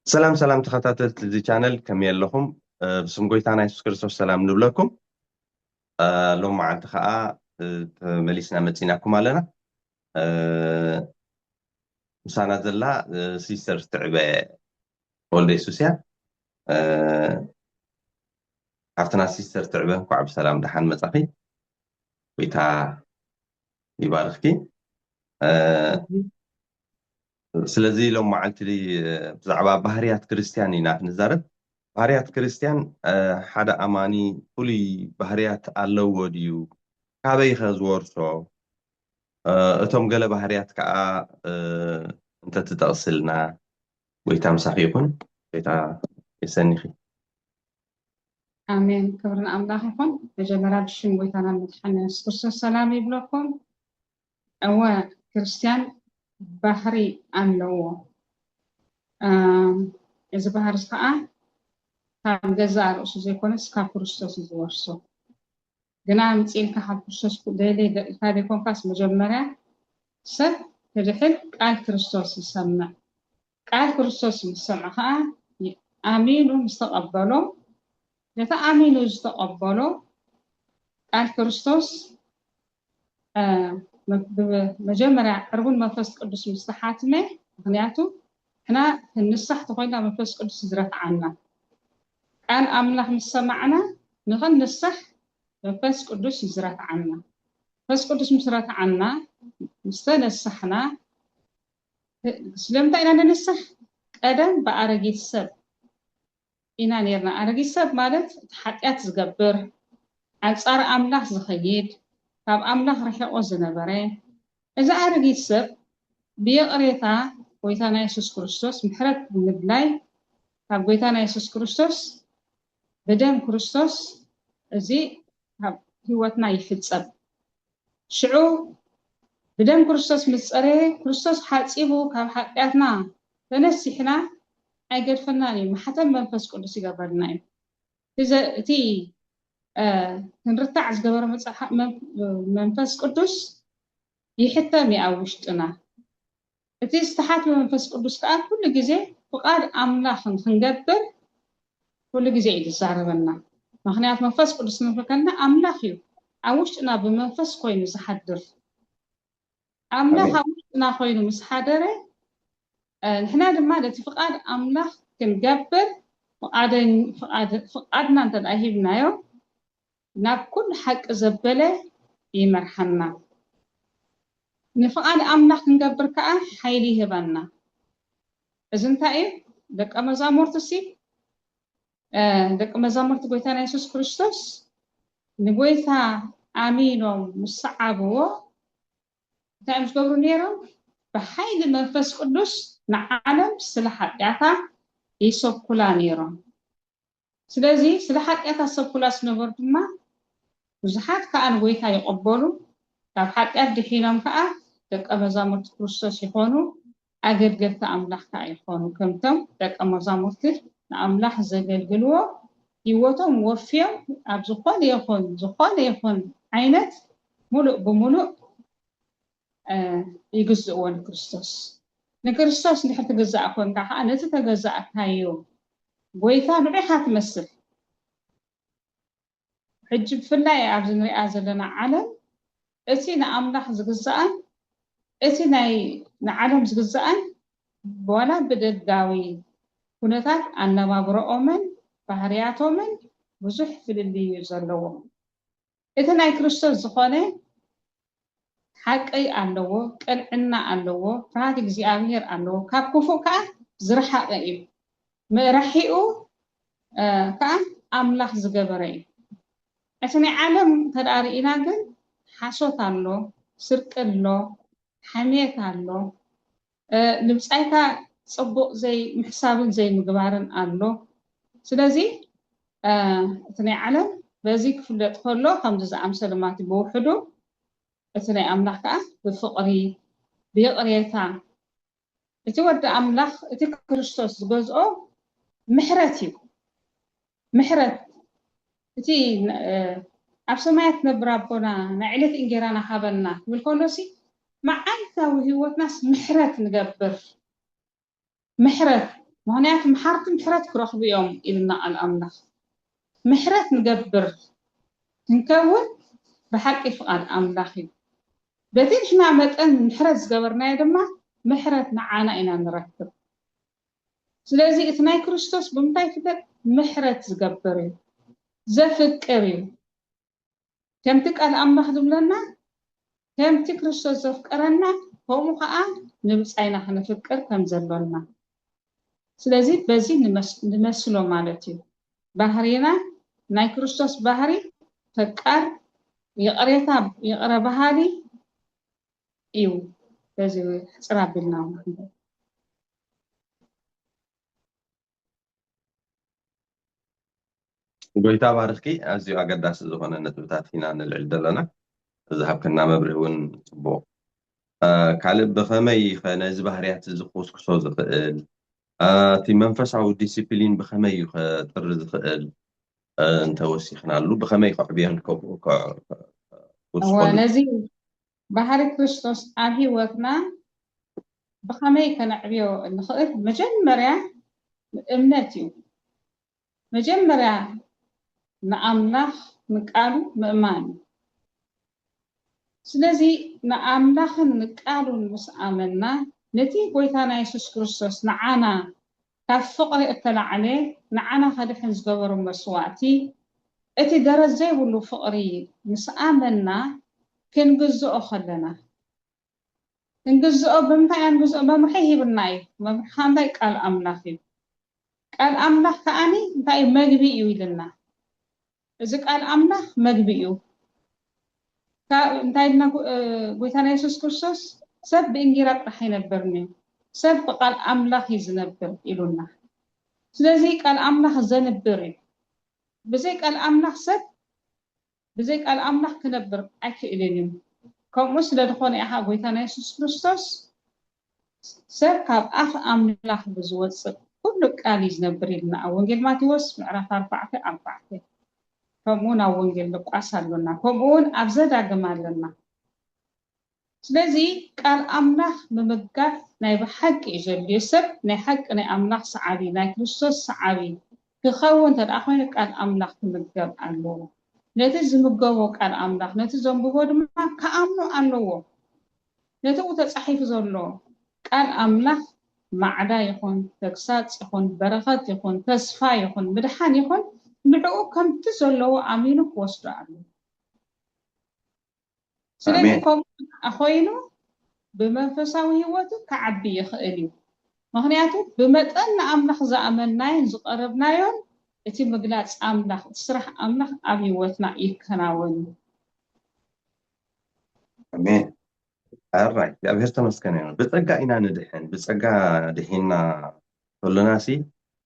ሰላም ሰላም ተኸታተልቲ እዚ ቻነል፣ ከመይ ኣለኹም? እ፣ ብስም ጎይታና የሱስ ክርስቶስ ሰላም ንብለኩም። እ፣ ሎም መዓልቲ ኸኣ፣ እ፣ ተመሊስና መጺናኩም ኣለና። እ፣ ምሳና ዘላ፣ እ፣ ሲስተር ትዕበ ወልደ የሱስ እያ። እ፣ ሓፍትና ሲስተር ትዕበ፣ እንኳዕ ብሰላም ደሓን መጻኺ። ጎይታ ይባርኽኪ። እ፣ ስለዚ ሎም መዓልቲ፣ እ፣ ብዛዕባ ባህርያት ክርስትያን ኢና ክንዛረብ። ባህርያት ክርስትያን፣ እ፣ ሓደ ኣማኒ ፍሉይ ባህርያት ኣለዎ ድዩ? ካበይ ኸ ዝወርሶ? እ፣ እቶም ገለ ባህርያት ከኣ፣ እ፣ እንተትጠቕስልና። ጎይታ ምሳኺ ይኹን። ጎይታ የሰኒኺ። ኣሜን። ክብሪ ንኣምላኽ ይኹን። መጀመርያ ብሽም ጎይታና መድሓኒና የሱስ ክርስቶስ ሰላም ይብለኩም። እወ፣ ክርስትያን ባህሪ ኣለዎ። እም፣ እዚ ባህሪ እዚ ኸኣ ካብ ገዛእ ርእሱ ዘይኮነስ ካብ ክርስቶስ እዩ ዝወርሶ። ግና ኣምጺእልካ ካብ ክርስቶስ ደልየ ኢልካ ዘይኮንካስ፣ መጀመርያ ሰብ ክድሕን ቃል ክርስቶስ ይሰምዕ። ቃል ክርስቶስ ምስ ሰምዐ ኸኣ፣ ኣሚኑ ምስ ተቐበሎ፣ ነቲ ኣሚኑ ዝተቐበሎ ቃል ክርስቶስ፣ እ፣ መ-፣ ብ-፣ መጀመርያ ዕርቡን መንፈስ ቅዱስ ምስ ተሓትመ፣ ምኽንያቱ ንሕና ክንንሳሕ ተኾይንና መንፈስ ቅዱስ እዩ ዝረትዓና። ቃል ኣምላኽ ምስ ሰማዕና ንኽንንሳሕ መንፈስ ቅዱስ እዩ ዝረትዓና። መንፈስ ቅዱስ ምስ ረትዓና፣ ምስ ተነሳሕና፣ ስለምንታይ ኢና ንንሳሕ? ቀደም ብኣረጊት ሰብ ኢና ኔርና። ኣረጊት ሰብ ማለት እቲ ሓጢኣት ዝገብር፣ ኣንጻር ኣምላኽ ዝኸይድ፣ ካብ ኣምላኽ ርሒቑ ዝነበረ፣ እዚ ኣረጊት ሰብ ብይቕሬታ ጎይታና የሱስ ክርስቶስ፣ ምሕረት ብምድላይ ካብ ጎይታና የሱስ ክርስቶስ፣ ብደም ክርስቶስ እዚ ካብ ህይወትና ይሕጸብ። ሽዑ ብደም ክርስቶስ ምስ ጸረየ፣ ክርስቶስ ሓጺቡ ካብ ሓጢኣትና ተነሲሕና ኣይገድፈናን እዩ። ማሕተም መንፈስ ቅዱስ ይገብረልና እዩ። እቲ ዘ-፣ እቲ፣ እ፣ ክንርታዕ ዝገበረ መጽሓ-፣ መን-፣ መንፈስ ቅዱስ ይሕተም እዩ ኣብ ውሽጥና። እቲ ዝተሓትመ መንፈስ ቅዱስ ከኣ ኩሉ ግዜ ፍቓድ ኣምላኽ ንኽንገብር ኩሉ ግዜ እዩ ዝዛረበና። ምኽንያቱ መንፈስ ቅዱስ ክንብል ከለና ኣምላኽ እዩ ኣብ ውሽጥና ብመንፈስ ኮይኑ ዝሓድር። ኣምላኽ ኣሜን። ኣብ ውሽጥና ኮይኑ ምስ ሓደረ፣ እ፣ ንሕና ድማ ነቲ ፍቓድ ኣምላኽ ክንገብር ፍቓደኝ-፣ ፍቓድ-፣ ፍቓድና እንተ ደኣ ሂብናዮ፣ ናብ ኩሉ ሓቂ ዘበለ ይመርሓና። ንፍቓድ ኣምላኽ ክንገብር ከኣ ሓይሊ ይህበና። እዚ እንታይ እዩ? ደቀ መዛሙርትሲ፣ እ፣ ደቀ መዛሙርቲ ጎይታና የሱስ ክርስቶስ ንጎይታ ኣሚኖም ምስ ሰዓብዎ፣ እንታይ እዮም ዝገብሩ ነይሮም? ብሓይሊ መንፈስ ቅዱስ ንዓለም ስለ ሓጢኣታ ይሰብኩላ ነይሮም። ስለዚ ስለ ሓጢኣታ ዝሰብኩላ ዝነበሩ ድማ ብዙሓት ከኣ ንጎይታ ይቐበሉ፣ ካብ ሓጢኣት ድሒኖም ከኣ ደቀ መዛሙርቲ ክርስቶስ ይኾኑ፣ ኣገልገልቲ ኣምላኽ ከኣ ይኾኑ። ከምቶም ደቀ መዛሙርቲ ንኣምላኽ ዘገልግልዎ፣ ህይወቶም ወፍዮም ኣብ ዝኾነ ይኹን፣ ዝኾነ ይኹን ዓይነት ሙሉእ ብሙሉእ፣ እ፣ ይግዝእዎ ንክርስቶስ። ንክርስቶስ እንድሕር ትግዛእ ኮንካ ከኣ ነቲ ተገዛእካዮ ጎይታ ንዑኻ ትመስል። ሕጂ ብፍላይ ኣብዚ ንሪኣ ዘለና ዓለም፣ እቲ ንኣምላኽ ዝግዛእን እቲ ናይ ንዓለም ዝግዛእን ዋላ ብደጋዊ ኩነታት ኣነባብረኦምን ባህርያቶምን ብዙሕ ፍልልይ እዩ ዘለዎም። እቲ ናይ ክርስቶስ ዝኾነ ሓቂ ኣለዎ፣ ቅንዕና ኣለዎ፣ ፍርሃት እግዚኣብሔር ኣለዎ፣ ካብ ክፉእ ከኣ ዝረሓቐ እዩ። መራሒኡ፣ እ፣ ከኣ ኣምላኽ ዝገበረ እዩ። እቲ ናይ ዓለም እንተ ደኣ ርኢና ግን ሓሶት ኣሎ፣ ስርቂ ኣሎ፣ ሓሜት ኣሎ፣ እ፣ ንብጻይካ ጽቡቕ ዘይምሕሳብን ዘይምግባርን ኣሎ። ስለዚ፣ እ፣ እቲ ናይ ዓለም በዚ ክፍለጥ ከሎ ከምዚ ዝኣምሰለ ማለት እዩ ብውሕዱ፣ እቲ ናይ ኣምላኽ ከኣ ብፍቕሪ፣ ብይቕሬታ፣ እቲ ወዲ ኣምላኽ፣ እቲ ክርስቶስ ዝገዝኦ ምሕረት እዩ። ምሕረት፣ እቲ ን-፣ እ፣ ኣብ ሰማያት ትነብር ኣቦና፣ ናይ ዕለት እንጌራና ሃበና ክብል ከሎሲ፣ መዓልታዊ ህይወትናስ ምሕረት ንገብር። ምሕረት፣ ምኽንያቱ መሓርቲ ምሕረት ክረኽቡ እዮም ኢልና ቃል ኣምላኽ። ምሕረት ንገብር ክንከውን ብሓቂ ፍቓድ ኣምላኽ እዩ። በቲ ንሕና መጠን ምሕረት ዝገበርናዮ ድማ ምሕረት ንዓና ኢና ንረክብ። ስለዚ እቲ ናይ ክርስቶስ ብምንታይ ይፍለጥ? ምሕረት ዝገብር እዩ፣ ዘፍቅር እዩ። ከምቲ ቃል ኣምላኽ ዝብለና፣ ከምቲ ክርስቶስ ዘፍቀረና፣ ከምኡ ኸዓ ንብጻይና ክነፍቅር ከም ዘሎና። ስለዚ በዚ ንመስ-፣ ንመስሎ ማለት እዩ። ባህሪና ናይ ክርስቶስ ባህሪ፣ ፈቃር፣ ይቕሬታ፣ ይቕረ በሃሊ እዩ። በዚ ሕጽር ኣቢልና ንሓንበብ። ጎይታ ባርኽኪ። ኣዝዩ ኣገዳሲ ዝኾነ ነጥብታት ኢና ንልዕል ዘለና። ዝሃብክና መብርሂ እውን ጽቡቕ። እ፣ ካልእ ብኸመይ ኸ ነዚ ባህርያት እዚ ክውስክሶ ዝኽእል፣ እ፣ እቲ መንፈሳዊ ዲሲፕሊን ብኸመይ እዩ ከጥሪ ዝኽእል፣ እ፣ እንተወሲኽናሉ ብኸመይ ከዕብዮን ከ-፣ ከ-፣ ከ-፣ እወ፣ ክውስኸሉ? ነዚ ባህሪ ክርስቶስ ኣብ ህይወትና ብኸመይ ከነዕብዮ እንኽእል? መጀመርያ እምነት እዩ። መጀመርያ ንኣምላኽ ንቃሉ ምእማን እዩ። ስለዚ ንኣምላኽን ንቃሉን ምስ ኣመንና፣ ነቲ ጎይታና የሱስ ክርስቶስ ንዓና ካብ ፍቕሪ እተላዕለ ንዓና ከድሕን ዝገበሮ መስዋእቲ፣ እቲ ደረት ዘይብሉ ፍቕሪ ምስ ኣመንና ክንግዝኦ ከለና፣ ክንግዝኦ ብምንታይ ኢና ንግዝኦ? መምርሒ ሂብና እዩ። መምርሒ እንታይ? ቃል ኣምላኽ እዩ። ቃል ኣምላኽ ከዓኒ እንታይ እዩ? መግቢ እዩ ኢልና። እዚ ቃል ኣምላኽ መግቢ እዩ። ካብ እንታይ ኢልና ጎ-፣ እ፣ ጎይታና የሱስ ክርስቶስ ሰብ ብእንጌራ ጥራሕ ኣይነብርን እዩ፣ ሰብ ብቃል ኣምላኽ እዩ ዝነብር ኢሉና። ስለዚ ቃል ኣምላኽ ዘንብር እዩ። ብዘይ ቃል ኣምላኽ ሰብ፣ ብዘይ ቃል ኣምላኽ ክነብር ኣይክእልን እዩ። ከምኡ ስለ ዝኾነ ኢኻ ጎይታና የሱስ ክርስቶስ ሰብ ካብ ኣፍ ኣምላኽ ብዝወፅእ ኩሉ ቃል እዩ ዝነብር ኢልና ኣብ ወንጌል ማቴዎስ ምዕራፍ ኣርባዕተ ኣርባዕተ። ከምኡ እውን ኣብ ወንጌል ሉቃስ ኣሎና፣ ከምኡ እውን ኣብ ዘዳግም ኣለና። ስለዚ ቃል ኣምላኽ ምምጋብ ናይ ብሓቂ እዩ ዘድልዮ። ሰብ ናይ ሓቂ ናይ ኣምላኽ ሰዓቢ፣ ናይ ክርስቶስ ሰዓቢ ክኸውን እንተ ደኣ ኮይኑ ቃል ኣምላኽ ክምገብ ኣለዎ። ነቲ ዝምገቦ ቃል ኣምላኽ፣ ነቲ ዘንብቦ ድማ ክኣምኖ ኣለዎ። ነቲ ተጻሒፉ ዘሎ ቃል ኣምላኽ ማዕዳ ይኹን፣ ተግሳጽ ይኹን፣ በረኸት ይኹን፣ ተስፋ ይኹን፣ ምድሓን ይኹን፣ ንዕኡ ከምቲ ዘለዎ ኣሚኑ ክወስዶ ኣለዎ። ስለዚ ኣሜን። ከምኡ ኮይኑ ብመንፈሳዊ ህይወቱ ክዓቢ ይኽእል እዩ። ምኽንያቱ ብመጠን ንኣምላኽ ዝኣመንናዮን ዝቐረብናዮን እቲ ምግላጽ ኣምላኽ፣ እቲ ስራሕ ኣምላኽ ኣብ ህይወትና ይከናወን እዩ። ኣሜን። ኣራይ እግዚኣብሔር ተመስገን ይሁን። ብጸጋ ኢና ንድሕን። ብጸጋ ድሒና ከሎናሲ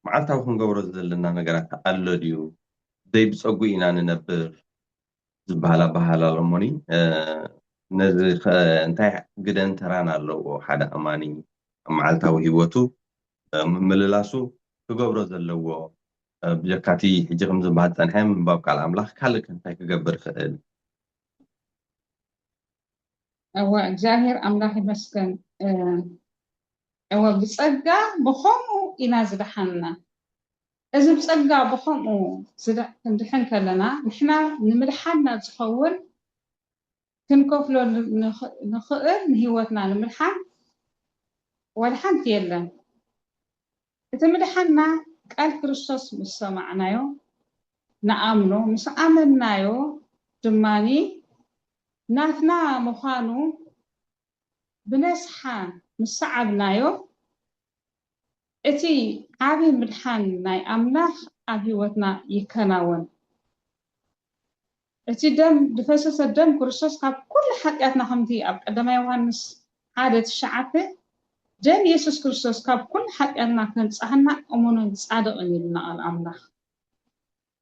መዓልታዊ ክንገብሮ ዘለና ነገራት ኣሎ ድዩ? ደይ ብጸጉ ኢና ንነብር ዝበሃል ኣበሃል ኣሎ እሞኒ፣ እ፣ ነዚ ኸ እንታይ ግደን ተራን ኣለዎ ሓደ ኣማኒ ኣብ መዓልታዊ ህይወቱ፣ እ፣ ምምልላሱ ክገብሮ ዘለዎ፣ እ፣ ብጀካቲ ሕጂ ከም ዝበሃል ጸንሐ ምንባብ ቃል ኣምላኽ ካልእ ከ እንታይ ክገብር ይኽእል? እወ፣ እግዚኣብሔር ኣምላኽ ይመስገን። እ፣ እወ፣ ብጸጋ ብኸምኡ ኢና ዝደሓንና። እዚ ብጸጋ ብኸምኡ ዝደ-፣ ክንድሕን ከለና፣ ንሕና ንምድሓንና ዝኸውን ክንከፍሎ ን-፣ ንኽ-፣ ንኽእል ንህይወትና ንምድሓን ወላ ሓንቲ የለን። እቲ ምድሓንና ቃል ክርስቶስ ምስ ሰማዕናዮ፣ ንኣምኖ፣ ምስ ኣመንናዮ ድማኒ ናትና ምዃኑ ብነስሓ ምስ ሰዓብናዮ፣ እቲ ዓቢ ምድሓን ናይ ኣምላኽ ኣብ ህይወትና ይከናወን። እቲ ደም፣ ዝፈሰሰ ደም ክርስቶስ ካብ ኩሉ ሓጢኣትና፣ ከምቲ ኣብ ቀዳማይ ዮሃንስ ሓደ ትሽዓተ፣ ደም የሱስ ክርስቶስ ካብ ኩሉ ሓጢኣትና ከንጻህና እሙንን ጻድቕን ኢሉና ቃል ኣምላኽ።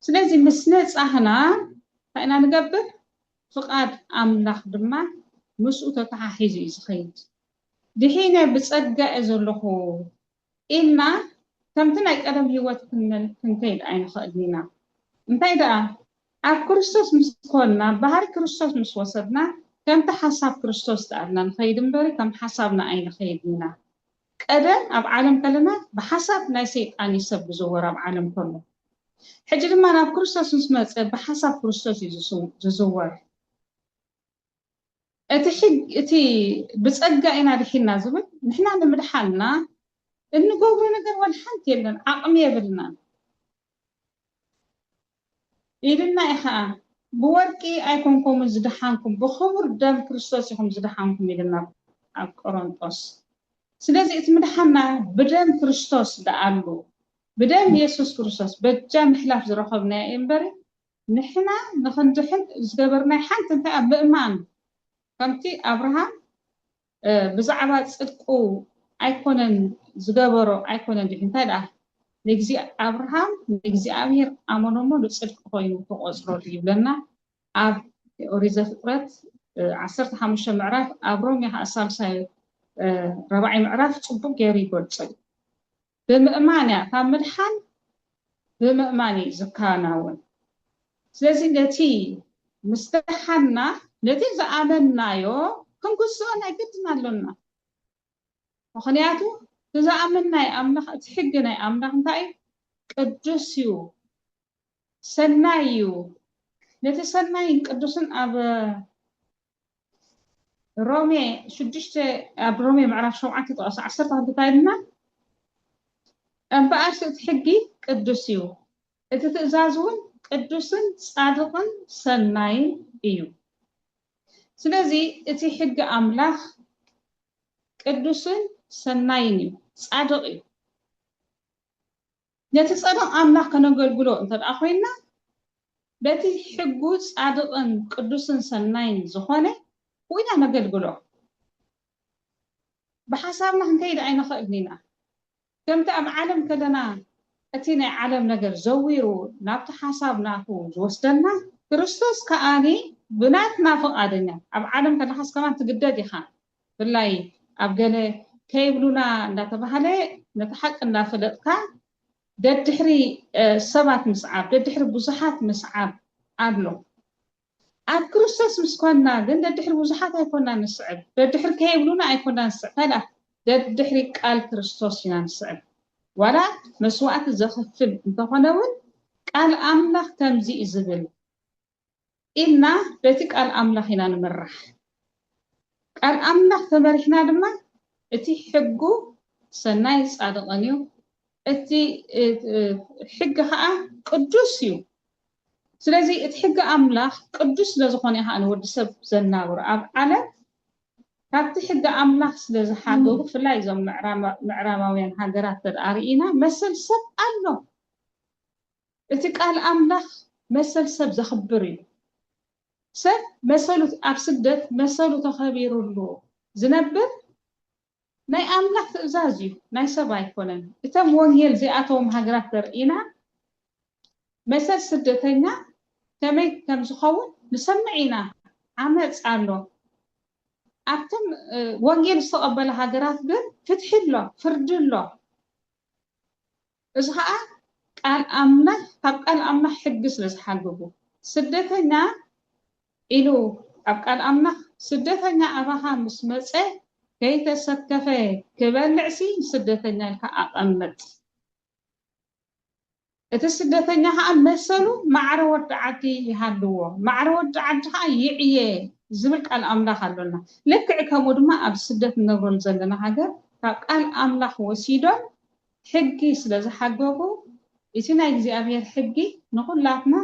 ስለዚ ምስ ነጻህና እንታይ ኢና ንገብር? ፍቓድ ኣምላኽ ድማ ምስኡ ተተሓሒዙ እዩ ዝኸይድ። ድሒነ ብጸጋ እየ ዘለኹ ኢልና ከምቲ ናይ ቀደም ህይወት ክንመል-፣ ክንከይድ ኣይንኽእልን ኢና። እንታይ ደኣ፣ ኣብ ክርስቶስ ምስ ኮንና፣ ባህሪ ክርስቶስ ምስ ወሰድና፣ ከምቲ ሓሳብ ክርስቶስ ደኣ ኢልና ንኸይድ እምበሪ፣ ከም ሓሳብና ኣይንኸይድን ኢና። ቀደም ኣብ ዓለም ከለና ብሓሳብ ናይ ሰይጣን እዩ ሰብ ዝዝወር ኣብ ዓለም ከሎ። ሕጂ ድማ ናብ ክርስቶስ ምስ መጸ ብሓሳብ ክርስቶስ እዩ ዝስው- ዝዝወር። እቲ ሕግ እቲ ብጸጋ ኢና ድሒና ዝብል ንሕና ንምድሓንና እንገብሮ ነገር ወላ ሓንቲ የለን፣ ዓቕሚ የብልናን። ኢልና እዩ ከዓ ብወርቂ ኣይኮንኩምን ዝደሓንኩም ብክቡር ደም ክርስቶስ ኢኹም ዝደሓንኩም ኢልና ኣብ ቆሮንጦስ። ስለዚ እቲ ምድሓና ብደም ክርስቶስ ደኣሉ ብደም የሱስ ክርስቶስ በጃ ምሕላፍ ዝረኸብናዮ እዩ እምበሪ ንሕና ንኽንድሕን ዝገበርናይ ሓንቲ እንታይ ኣብ ምእማን ከምቲ ኣብርሃም ብዛዕባ ፅድቁ ኣይኮነን ዝገበሮ ኣይኮነን ድዩ እንታይ ደኣ ንግዚ ኣብርሃም ንእግዚኣብሔር ኣመኖሞ ንፅድቂ ኮይኑ ተቆፅሮ ይብለና ኣብ ኦሪት ዘፍጥረት ዓሰርተ ሓሙሽተ ምዕራፍ ኣብ ሮሜ ከዓ ሳልሳይ ረባዒ ምዕራፍ ፅቡቅ ገይሩ ይገልፆ እዩ ብምእማን እያ ካብ ምድሓን ብምእማን እዩ ዝከናወን ስለዚ ነቲ ምስ ደሓና ነቲ ዝኣመንናዮ ክንግዝኦ ናይ ግድን ኣሎና ምኽንያቱ እቲ ዝኣመንናይ ኣምላኽ እቲ ሕጊ ናይ ኣምላኽ እንታይ እዩ ቅዱስ እዩ ሰናይ እዩ ነቲ ሰናይን ቅዱስን ኣብ ሮሜ ሽዱሽተ ኣብ ሮሜ ምዕራፍ ሸውዓተ ጥቕሲ ዓሰርተ ክልተ እንታይ ኢልና እምበኣርሲ እቲ ሕጊ ቅዱስ እዩ እቲ ትእዛዝ እውን ቅዱስን ጻድቕን ሰናይን እዩ ስለዚ እቲ ሕጊ ኣምላኽ ቅዱስን ሰናይን እዩ ጻድቕ እዩ ነቲ ጸድቕ ኣምላኽ ከነገልግሎ እንተ ደኣ ኮይንና በቲ ሕጉ ጻድቕን ቅዱስን ሰናይን ዝኾነ ብኡ ኢና ነገልግሎ ብሓሳብና ክንከይድ ኣይንኽእልን ኢና ከምቲ ኣብ ዓለም ከለና እቲ ናይ ዓለም ነገር ዘዊሩ ናብቲ ሓሳብ ናቱ ዝወስደና ክርስቶስ ከኣኒ ብናትና ፍቓደኛ ኣብ ዓለም ከለኻስ ከማን ትግደድ ኢኻ ብፍላይ ኣብ ገለ ከይብሉና እንዳተባሃለ ነቲ ሓቂ እንዳፈለጥካ ደድሕሪ ሰባት ምስዓብ ደድሕሪ ብዙሓት ምስዓብ ኣሎ ኣብ ክርስቶስ ምስ ኮንና ግን ደድሕሪ ብዙሓት ኣይኮና ንስዕብ ደድሕሪ ከይብሉና ኣይኮና ንስዕብ ታዲያ ደድሕሪ ቃል ክርስቶስ ኢና ንስዕብ ዋላ መስዋእቲ ዘኽፍል እንተኾነ እውን ቃል ኣምላኽ ከምዚ እዩ ዝብል ኢልና በቲ ቃል ኣምላኽ ኢና ንምራሕ ቃል ኣምላኽ ተመሪሕና ድማ እቲ ሕጉ ሰናይ ጻድቕን እዩ እቲ ሕጊ ከዓ ቅዱስ እዩ ስለዚ እቲ ሕጊ ኣምላኽ ቅዱስ ስለዝኾነ ከዓ ንወዲ ሰብ ዘናብሩ ኣብ ዓለም ካብቲ ሕጊ ኣምላኽ ስለዝሓገቡ ብፍላይ እዞም ምዕራባውያን ሃገራት ተድኣ ርኢና መሰል ሰብ ኣሎ እቲ ቃል ኣምላኽ መሰል ሰብ ዘኽብር እዩ ሰብ መሰሉ ኣብ ስደት መሰሉ ተኸቢሩሉ ዝነብር ናይ ኣምላኽ ትእዛዝ እዩ ናይ ሰብ ኣይኮነን እቶም ወንጌል ዚኣተዎም ሃገራት ዘርእና መሰል ስደተኛ ከመይ ከም ዝኸውን ንሰምዕ ኢና ዓመፅ ኣሎ ኣብቶም ወንጌል ዝተቐበለ ሃገራት ግን ፍትሒ ኣሎ ፍርዲ ኣሎ እዚ ከዓ ቃል ኣምላኽ ካብ ቃል ኣምላኽ ሕጊ ስለ ዝሓልብቡ ስደተኛ ኢሉ ኣብ ቃል ኣምላኽ ስደተኛ ኣባኻ ምስ መፀ ከይተሰከፈ ክበልዕሲ ስደተኛ ኢልካ ኣቐምጥ እቲ ስደተኛ ከዓ መሰሉ ማዕረ ወዲ ዓዲ ይሃልዎ ማዕረ ወዲ ዓዲ ከዓ ይዕየ ዝብል ቃል ኣምላኽ ኣሎና ልክዕ ከምኡ ድማ ኣብ ስደት ንነብረሉ ዘለና ሃገር ካብ ቃል ኣምላኽ ወሲዶም ሕጊ ስለ ዝሓገጉ እቲ ናይ እግዚኣብሔር ሕጊ ንኹላትና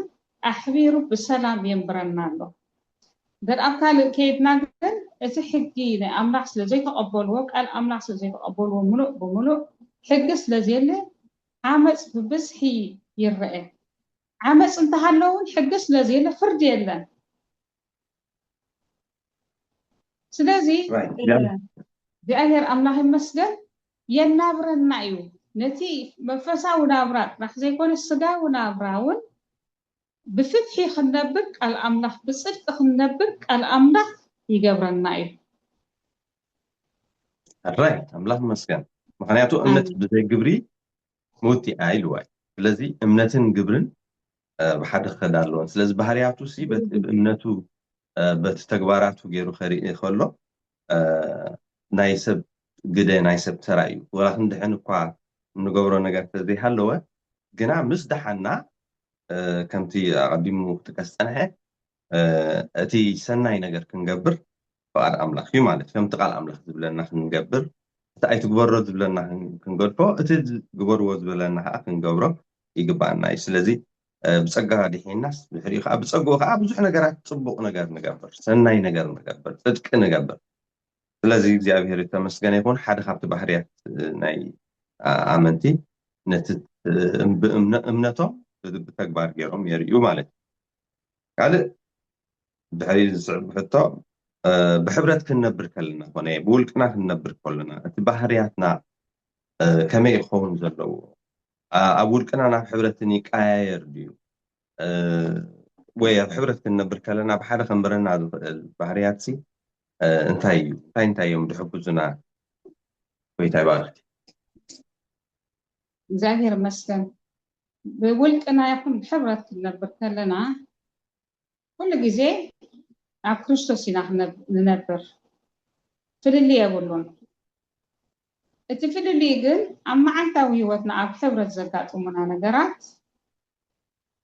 ኣሕቢሩ ብሰላም የንብረና ኣሎ እንተ ኣብ ካልእ ከይድና ግን እቲ ሕጊ ናይ ኣምላኽ ስለ ዘይተቐበልዎ ቃል ኣምላኽ ስለ ዘይተቐበልዎ ምሉእ ብምሉእ ሕጊ ስለ ዘየለ ዓመፅ ብብዝሒ ይረአ ዓመፅ እንተሃለውን ሕጊ ስለ ዘየለ ፍርዲ የለን ስለዚ እግዚኣብሔር ኣምላኽ ይመስገን የናብረና እዩ ነቲ መንፈሳዊ ናብራ ጥራሕ ዘይኮነ ስጋዊ ናብራ እውን ብፍትሒ ክንነብር ቃል ኣምላኽ ብፅድቂ ክንነብር ቃል ኣምላኽ ይገብረና እዩ ራይ ኣምላኽ ይመስገን ምክንያቱ እምነት ብዘይ ግብሪ ምውት እያ ኢልዋ እዩ ስለዚ እምነትን ግብርን ብሓደ ክኸዳ ኣለዎን ስለዚ ባህርያቱ ሲ እምነቱ በቲ ተግባራቱ ገይሩ ከርኢ ከሎ ናይ ሰብ ግደ ናይ ሰብ ተራ እዩ። ወላ ክንድሕን እኳ እንገብሮ ነገር ተዘይሃለወ፣ ግና ምስ ደሓና፣ እ፣ ከምቲ ኣቐዲሙ ክጥቀስ ዝጸንሐ፣ እ፣ እቲ ሰናይ ነገር ክንገብር ፍቓድ ኣምላኽ እዩ ማለት እዩ። ከምቲ ቃል ኣምላኽ ዝብለና ክንገብር፣ እቲ ኣይትግበሮ ዝብለና ክን-፣ ክንገድፎ፣ እቲ ዝ-፣ ግበርዎ ዝበለና ከዓ ክንገብሮ ይግባኣና እዩ። ስለዚ፣ እ፣ ብጸጋ ድሒናስ፣ ድሕሪኡ ከዓ ብጸግኡ ከዓ ብዙሕ ነገራት፣ ጽቡቕ ነገር ንገብር፣ ሰናይ ነገር ንገብር፣ ጽድቂ ንገብር። ስለዚ እግዚኣብሔር የተመስገነ ይኹን። ሓደ ካብቲ ባህርያት፣ እ፣ ናይ፣ ኣ-፣ ኣመንቲ ነቲ፣ እ፣ ብእምነ-፣ እምነቶም ብ-፣ ብተግባር ገይሮም የርእዩ ማለት እዩ። ካልእ ድሕሪ ዝስዕብ ሕቶ፣ እ፣ ብሕብረት ክንነብር ከለና ኮነ ብውልቅና ክንነብር ከለና እቲ ባህርያትና፣ እ፣ ከመይ ክኸውን ዘለዎ? ኣ-፣ ኣብ ውልቅና ናብ ሕብረትን ይቀያየር ድዩ? እ፣ ወይ ኣብ ሕብረት ክንነብር ከለና ብሓደ ከንብረና ዝኽእል ባህርያትሲ፣ እ፣ እንታይ እዩ? እንታይ እንታይ እዮም ዝሕግዙና? ጎይታ ይባርክ። እግዚኣብሔር ይመስገን። ብውልቅና ይኹን ብሕብረት ክንነብር ከለና ኩሉ ግዜ ኣብ ክርስቶስ ኢና ክነብ-፣ ንነብር። ፍልልይ የብሉን። እቲ ፍልልይ ግን ኣብ መዓልታዊ ህይወትና ኣብ ሕብረት ዘጋጥሙና ነገራት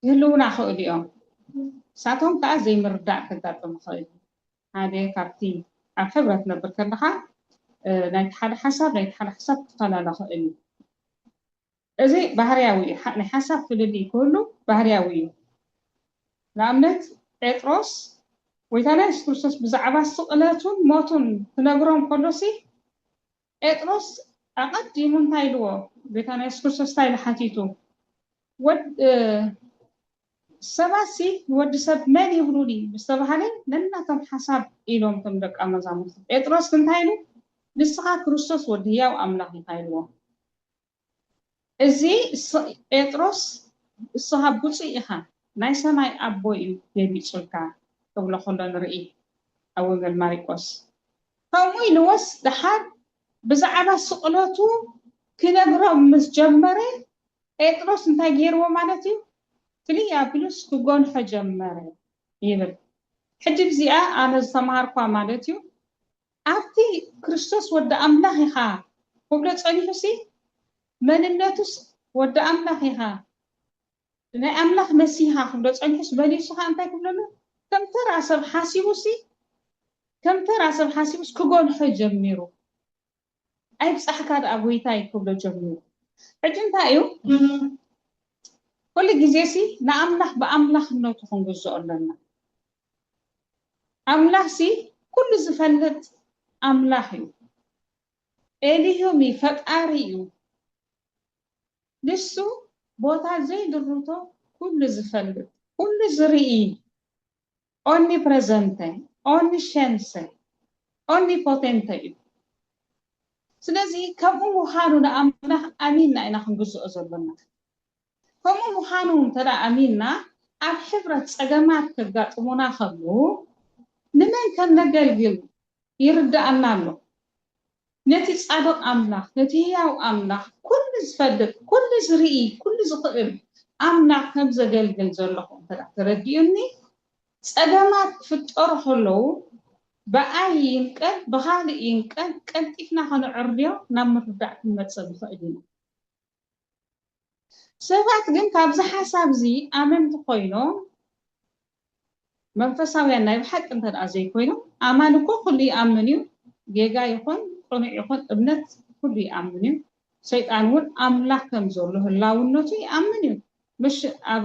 ክህልዉና ይኽእሉ እዮም። ንሳቶም ከዓ ዘይምርዳእ ከጋጥም ይኽእል እዩ። ሓደ ካብቲ ኣብ ሕብረት ነብር ከለኻ፣ እ፣ ናይቲ ሓደ ሓሳብ ናይቲ ሓደ ሓሳብ ክፈላለ ይኽእል እዩ። እዚ ባህርያዊ እዩ። ሓ-፣ ናይ ሓሳብ ፍልልይ ክህሉ ባህርያዊ እዩ። ንኣብነት ጴጥሮስ ጎይታና የሱስ ክርስቶስ ብዛዕባ ስቕለቱን ሞቱን ክነግሮም ከሎሲ ጴጥሮስ ኣቐዲሙ እንታይ ኢልዎ? ጎይታና የሱስ ክርስቶስ እንታይ ኢሉ ሓቲቱ? ወድ-፣ እ፣ ሰባትሲ ንወዲ ሰብ መን ይብሉኒ ምስ ተባሃለ ነናቶም ሓሳብ ኢሎም እቶም ደቀ መዛሙርቲ። ጴጥሮስ ግን እንታይ ኢሉ? ንስኻ ክርስቶስ ወዲ ህያው ኣምላኽ ኢኻ ኢልዎ። እዚ ስ-፣ ጴጥሮስ እስኻ ብፁዕ ኢኻ፣ ናይ ሰማይ ኣቦ እዩ ገሊጹልካ ክብሎ ከሎ ንርኢ ኣብ ወንጌል ማርቆስ። ከምኡ ኢልዎስ ደሓር ብዛዕባ ስቕለቱ ክነግሮም ምስ ጀመረ ጴጥሮስ እንታይ ገይርዎ ማለት እዩ? ፍልይ ኣቢሉስ ክጎንሖ ጀመረ ይብል። ሕጂ እዚኣ ኣነ ዝተምሃርኳ ማለት እዩ። ኣብቲ ክርስቶስ ወዲ ኣምላኽ ኢኻ ክብሎ ጸኒሑሲ መንነቱስ ወዲ ኣምላኽ ኢኻ ናይ ኣምላኽ መሲህ ኢኻ ክብሎ ጸኒሑስ መሊሱ ኸኣ እንታይ ክብለሉ ከም ተራ ሰብ ሓሲቡሲ ከም ተራ ሰብ ሓሲቡስ ክጎንሖ ጀሚሩ። ኣይብጻሕካ ደኣ ጎይታይ ክብሎ ጀሚሩ። ሕጂ እንታይ እዩ? ኩሉ ግዜሲ ንኣምላኽ ብኣምላኽነቱ ክንግዝኦ ኣለና። ኣምላኽሲ ኩሉ ዝፈልጥ ኣምላኽ እዩ። ኤሊሁም እዩ፣ ፈጣሪ እዩ። ንሱ ቦታ ዘይድርቶ ኩሉ ዝፈልጥ፣ ኩሉ ዝርኢ፣ ኦምኒፕረዘንተ፣ ኦምኒሸንሰ፣ ኦምኒፖቴንተ እዩ። ስለዚ ከምኡ ምዃኑ ንኣምላኽ ኣሚንና ኢና ክንግዝኦ ዘሎና። ከምኡ ምዃኑ እንተ ደኣ ኣሚንና ኣብ ሕብረት ጸገማት ከጋጥሙና ከለዉ ንመን ከም ነገልግል ይርድኣና ኣሎ። ነቲ ጻድቕ ኣምላኽ፣ ነቲ ህያው ኣምላኽ፣ ኩሉ ዝፈልጥ፣ ኩሉ ዝርኢ፣ ኩሉ ዝኽእል ኣምላኽ ከም ዘገልግል ዘለኹ እንተ ደኣ ተረዲኡኒ፣ ጸገማት ክፍጠሩ ከለዉ ብኣይ ይንቀል ብኻልእ ይንቀል ቀልጢፍና ከነዕርዮ ናብ ምርዳእ ክንመጽእ ንኽእል ኢና። ሰባት ግን ካብዚ ሓሳብ እዚ ኣመንቲ ኮይኖም መንፈሳውያን ናይ ብሓቂ እንተ ደኣ ዘይኮይኖም፣ ኣማን እኮ ኩሉ ይኣምን እዩ፣ ጌጋ ይኹን ቅኑዕ ይኹን እምነት ኩሉ ይኣምን እዩ። ሰይጣን እውን ኣምላኽ ከም ዘሎ ህላውነቱ ይኣምን እዩ። ምሽ ኣብ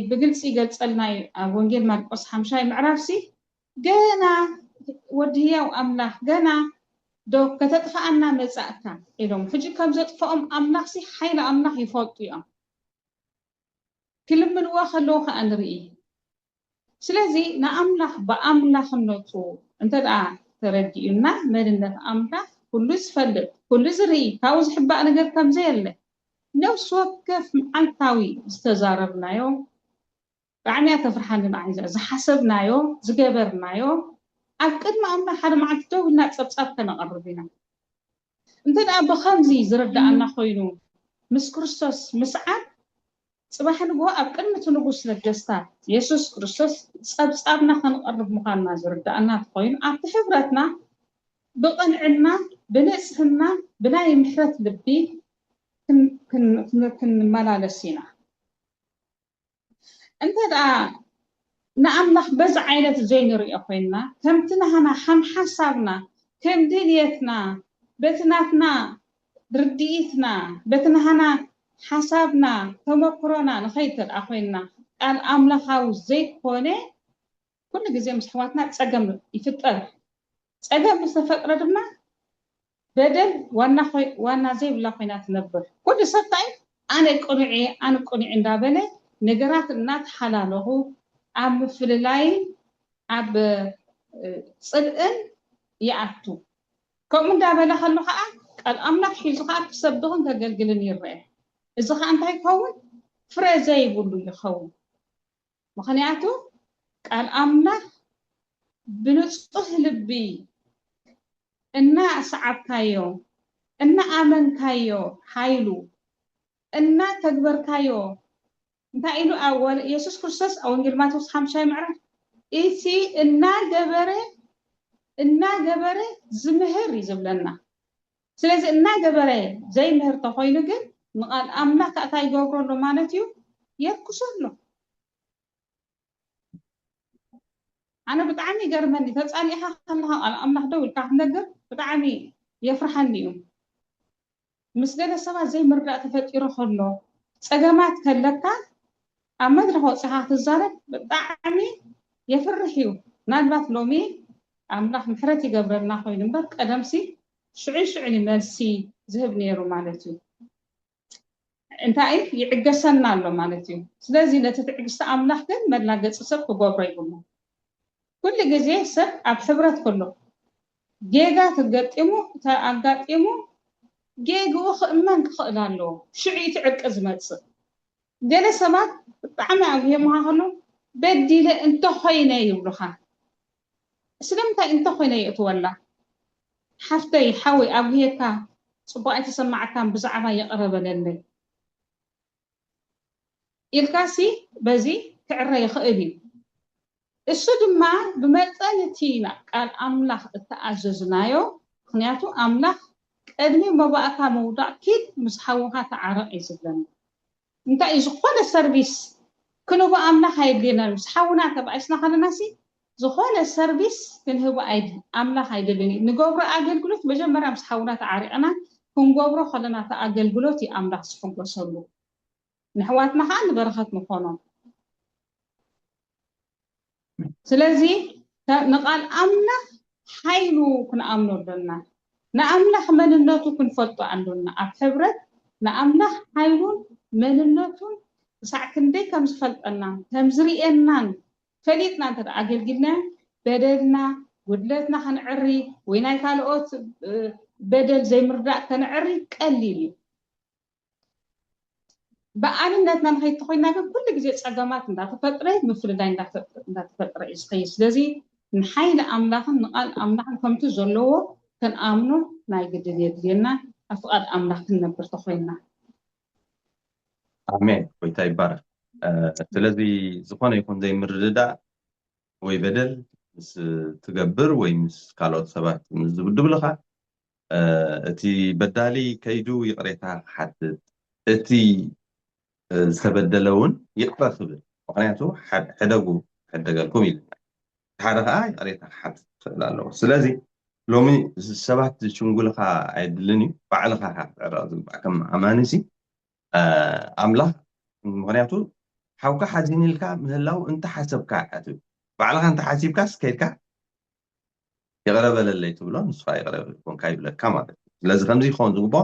ብግልፂ ይገልፀልና እዩ ኣብ ወንጌል ማርቆስ ሓምሻይ ምዕራፍ ሲ ገና ወዲ ህያው ኣምላኽ ገና ዶ ከተጥፍኣና መጻእካ ኢሎም ሕጂ ከም ዘጥፍኦም ኣምላኽ ሲ ሓይሊ ኣምላኽ ይፈልጡ እዮም። ክልምንዎ ከለዉ ከዓ ንርኢ። ስለዚ ንኣምላኽ ብኣምላኽነቱ እንተ ደኣ ተረዲኡና መንነት ኣምላኽ ኩሉ ዝፈልጥ ኩሉ ዝርኢ ካብኡ ዝሕባእ ነገር ከም ዘየለ ነፍሲ ወከፍ መዓልታዊ ዝተዛረብናዮ ብጣዕሚ እያ ተፍርሓኒ ንዓይ እዚኣ ዝሓሰብናዮ ዝገበርናዮ ኣብ ቅድሚ ኣምላኽ ሓደ መዓልቲ ደው ኢልና ፀብፃብ ከነቐርብ ኢና። እንተ ደኣ ብኸምዚ ዝርድኣና ኮይኑ ምስ ክርስቶስ ምስዓብ ፅባሕ ንግሆ ኣብ ቅድሚ እቲ ንጉስ ነገስታት የሱስ ክርስቶስ ፀብፃብና ከንቐርብ ምዃንና ዝርድኣና ተኾይኑ ኣብቲ ሕብረትና ብቕንዕና ብንጽህና ብናይ ምሕረት ልቢ ክንመላለስ ኢና። እንተ ደኣ ንኣምላኽ በዚ ዓይነት ዘይንርእዮ ኮይንና፣ ከምቲ ናህና ከም ሓሳብና፣ ከም ድልየትና፣ በቲ ናትና ርድኢትና፣ በቲ ናህና ሓሳብና፣ ተመክሮና ንኸይድ እንተ ደኣ ኮይንና፣ ቃል ኣምላኻዊ ዘይኮነ፣ ኩሉ ግዜ ምስ ኣሕዋትና ጸገም ይፍጠር። ጸገም ምስ ተፈጥረ ድማ በደል ዋና ዘይብላ ኮይና ትነብር። ኩሉ ሰብ እንታይ ኣነ ቅኑዕ እየ ኣነ ቅኑዕ እንዳበለ ነገራት እናተሓላለኹ ኣብ ምፍልላይን ኣብ ፅልእን ይኣቱ። ከምኡ እንዳበለ ከሎ ከዓ ቃል ኣምላኽ ሒዙ ከዓ ክሰብኽን ከገልግልን ይረአ። እዚ ከዓ እንታይ ይኸውን? ፍረ ዘይብሉ ይኸውን። ምኽንያቱ ቃል ኣምላኽ ብንጹህ ልቢ እናሰዓብካዮ፣ እናኣመንካዮ፣ ሓይሉ እናተግበርካዮ፣ እንታይ ኢሉ ኣብ ወ- ኢየሱስ ክርስቶስ ኣብ ወንጌል ማቴዎስ ሓምሻይ ምዕራፍ፣ እቲ እናገበረ እናገበረ ዝምህር እዩ ዝብለና። ስለዚ እናገበረ ዘይምህር ተኾይኑ ግን ንቓል ኣምላኽ እንታይ ይገብሮ ኣሎ ማለት እዩ? የርክሶ ኣሎ። ኣነ ብጣዕሚ ይገርመኒ፣ ተፃሊእኻ ከለኻ ቃል ኣምላኽ ደው ኢልካ ክትነግር ብጣዕሚ የፍርሓኒ እዩ። ምስ ገለ ሰባት ዘይምርዳእ ተፈጢሩ ከሎ፣ ፀገማት ከለካ ኣብ መድረኽ ወፂኻ ክትዛረብ ብጣዕሚ የፍርሕ እዩ። ምናልባት ሎሚ ኣምላኽ ምሕረት ይገብረልና ኮይኑ እምበር ቀደምሲ ሽዑ ሽዑ እዩ መልሲ ዝህብ ነይሩ ማለት እዩ። እንታይ ይዕገሰና ኣሎ ማለት እዩ። ስለዚ ነቲ ትዕግስቲ ኣምላኽ ግን መላገፂ ሰብ ክገብሮ ይብሉ። ኩሉ ግዜ ሰብ ኣብ ሕብረት ከሎ ጌጋ ተገጢሙ ኣጋጢሙ ጌግኡ ክእመን ክኽእል ኣለዎ። ሽዑ እቲ ዕርቂ ዝመፅእ። ገለ ሰባት ብጣዕሚ ኣብ የመኻኸሉ በዲለ እንተኾይነ ይብሉኻ። ስለምንታይ እንተኾይነ የእትወላ? ሓፍተይ ሓወይ ኣብ ጉሄካ ፅቡቕ ኣይተሰማዓካን ብዛዕባ ይቕረ በለለይ ኢልካሲ በዚ ክዕረ ይኽእል እዩ። እሱ ድማ ብመጠን እቲ ናብ ቃል ኣምላኽ እተኣዘዝናዮ፣ ምኽንያቱ ኣምላኽ ቅድሚ መባእካ ምውዳቕ ኪድ ምስ ሓውኻ ተዓረቕ እዩ ዝብለና። እንታይ እዩ ዝኾነ ሰርቪስ ክንህቦ ኣምላኽ ኣየድልየናን ምስ ሓውና ተባኢስና ከለና ሲ ዝኾነ ሰርቪስ ክንህቦ ኣይድ ኣምላኽ ኣይደልን እዩ። ንገብሮ ኣገልግሎት መጀመርያ ምስ ሓውና ተዓሪቕና ክንገብሮ ከለና እቲ ኣገልግሎት እዩ ኣምላኽ ዝሕጎሰሉ። ንሕዋትና ከዓ ንበረኸት ንኾኖም። ስለዚ ንቃል ኣምላኽ ሓይሉ ክንኣምኖ ኣሎና። ንኣምላኽ መንነቱ ክንፈልጦ ኣሎና። ኣብ ሕብረት ንኣምላኽ ሓይሉን መንነቱን ክሳዕ ክንደይ ከም ዝፈልጠናን ከም ዝርእየናን ፈሊጥና እንተ ኣገልጊልናዮ በደልና ጉድለትና ከነዕሪ ወይ ናይ ካልኦት በደል ዘይምርዳእ ከነዕሪ ቀሊል እዩ። ብኣንነትና ንኸይድ ተኾይንና ግን ኩሉ ግዜ ፀገማት እንዳተፈጥረ ምፍልላይ እንዳተፈጥረ እዩ ዝኸይድ። ስለዚ ንሓይሊ ኣምላኽን ንቓል ኣምላኽን ከምቲ ዘለዎ ክንኣምኖ ናይ ግድን የድልየና። ኣብ ፍቓድ ኣምላኽ ክንነብር ተኾይንና። ኣሜን። ጎይታ ይባረክ። ስለዚ ዝኾነ ይኹን ዘይምርድዳእ ወይ በደል ምስ ትገብር ወይ ምስ ካልኦት ሰባት ምስ ዝብድብልኻ እቲ በዳሊ ከይዱ ይቕሬታ ክሓትት፣ እቲ ዝተበደለ እውን ይቕረ ክብል። ምኽንያቱ ሕደጉ ሕደገልኩም ኢልና፣ እቲ ሓደ ከዓ ይቕሬታ ክሓትት ክኽእል ኣለዎ። ስለዚ ሎሚ ሰባት ዝሽንጉልኻ ኣየድልን እዩ፣ ባዕልኻ ኢኻ ክትዕረቕ ዝግባእ ከም ኣማኒ ሲ ኣምላኽ። ምኽንያቱ ሓውካ ሓዚኑ ኢልካ ምህላው እንተሓሰብካ እያ ትብል። ባዕልኻ እንተሓሲብካስ ከይድካ ይቕረ በለለይ ትብሎ፣ ንሱ ከዓ ይቕረ ኮንካ ይብለካ ማለት እዩ። ስለዚ ከምዚ ክኸውን ዝግብኦ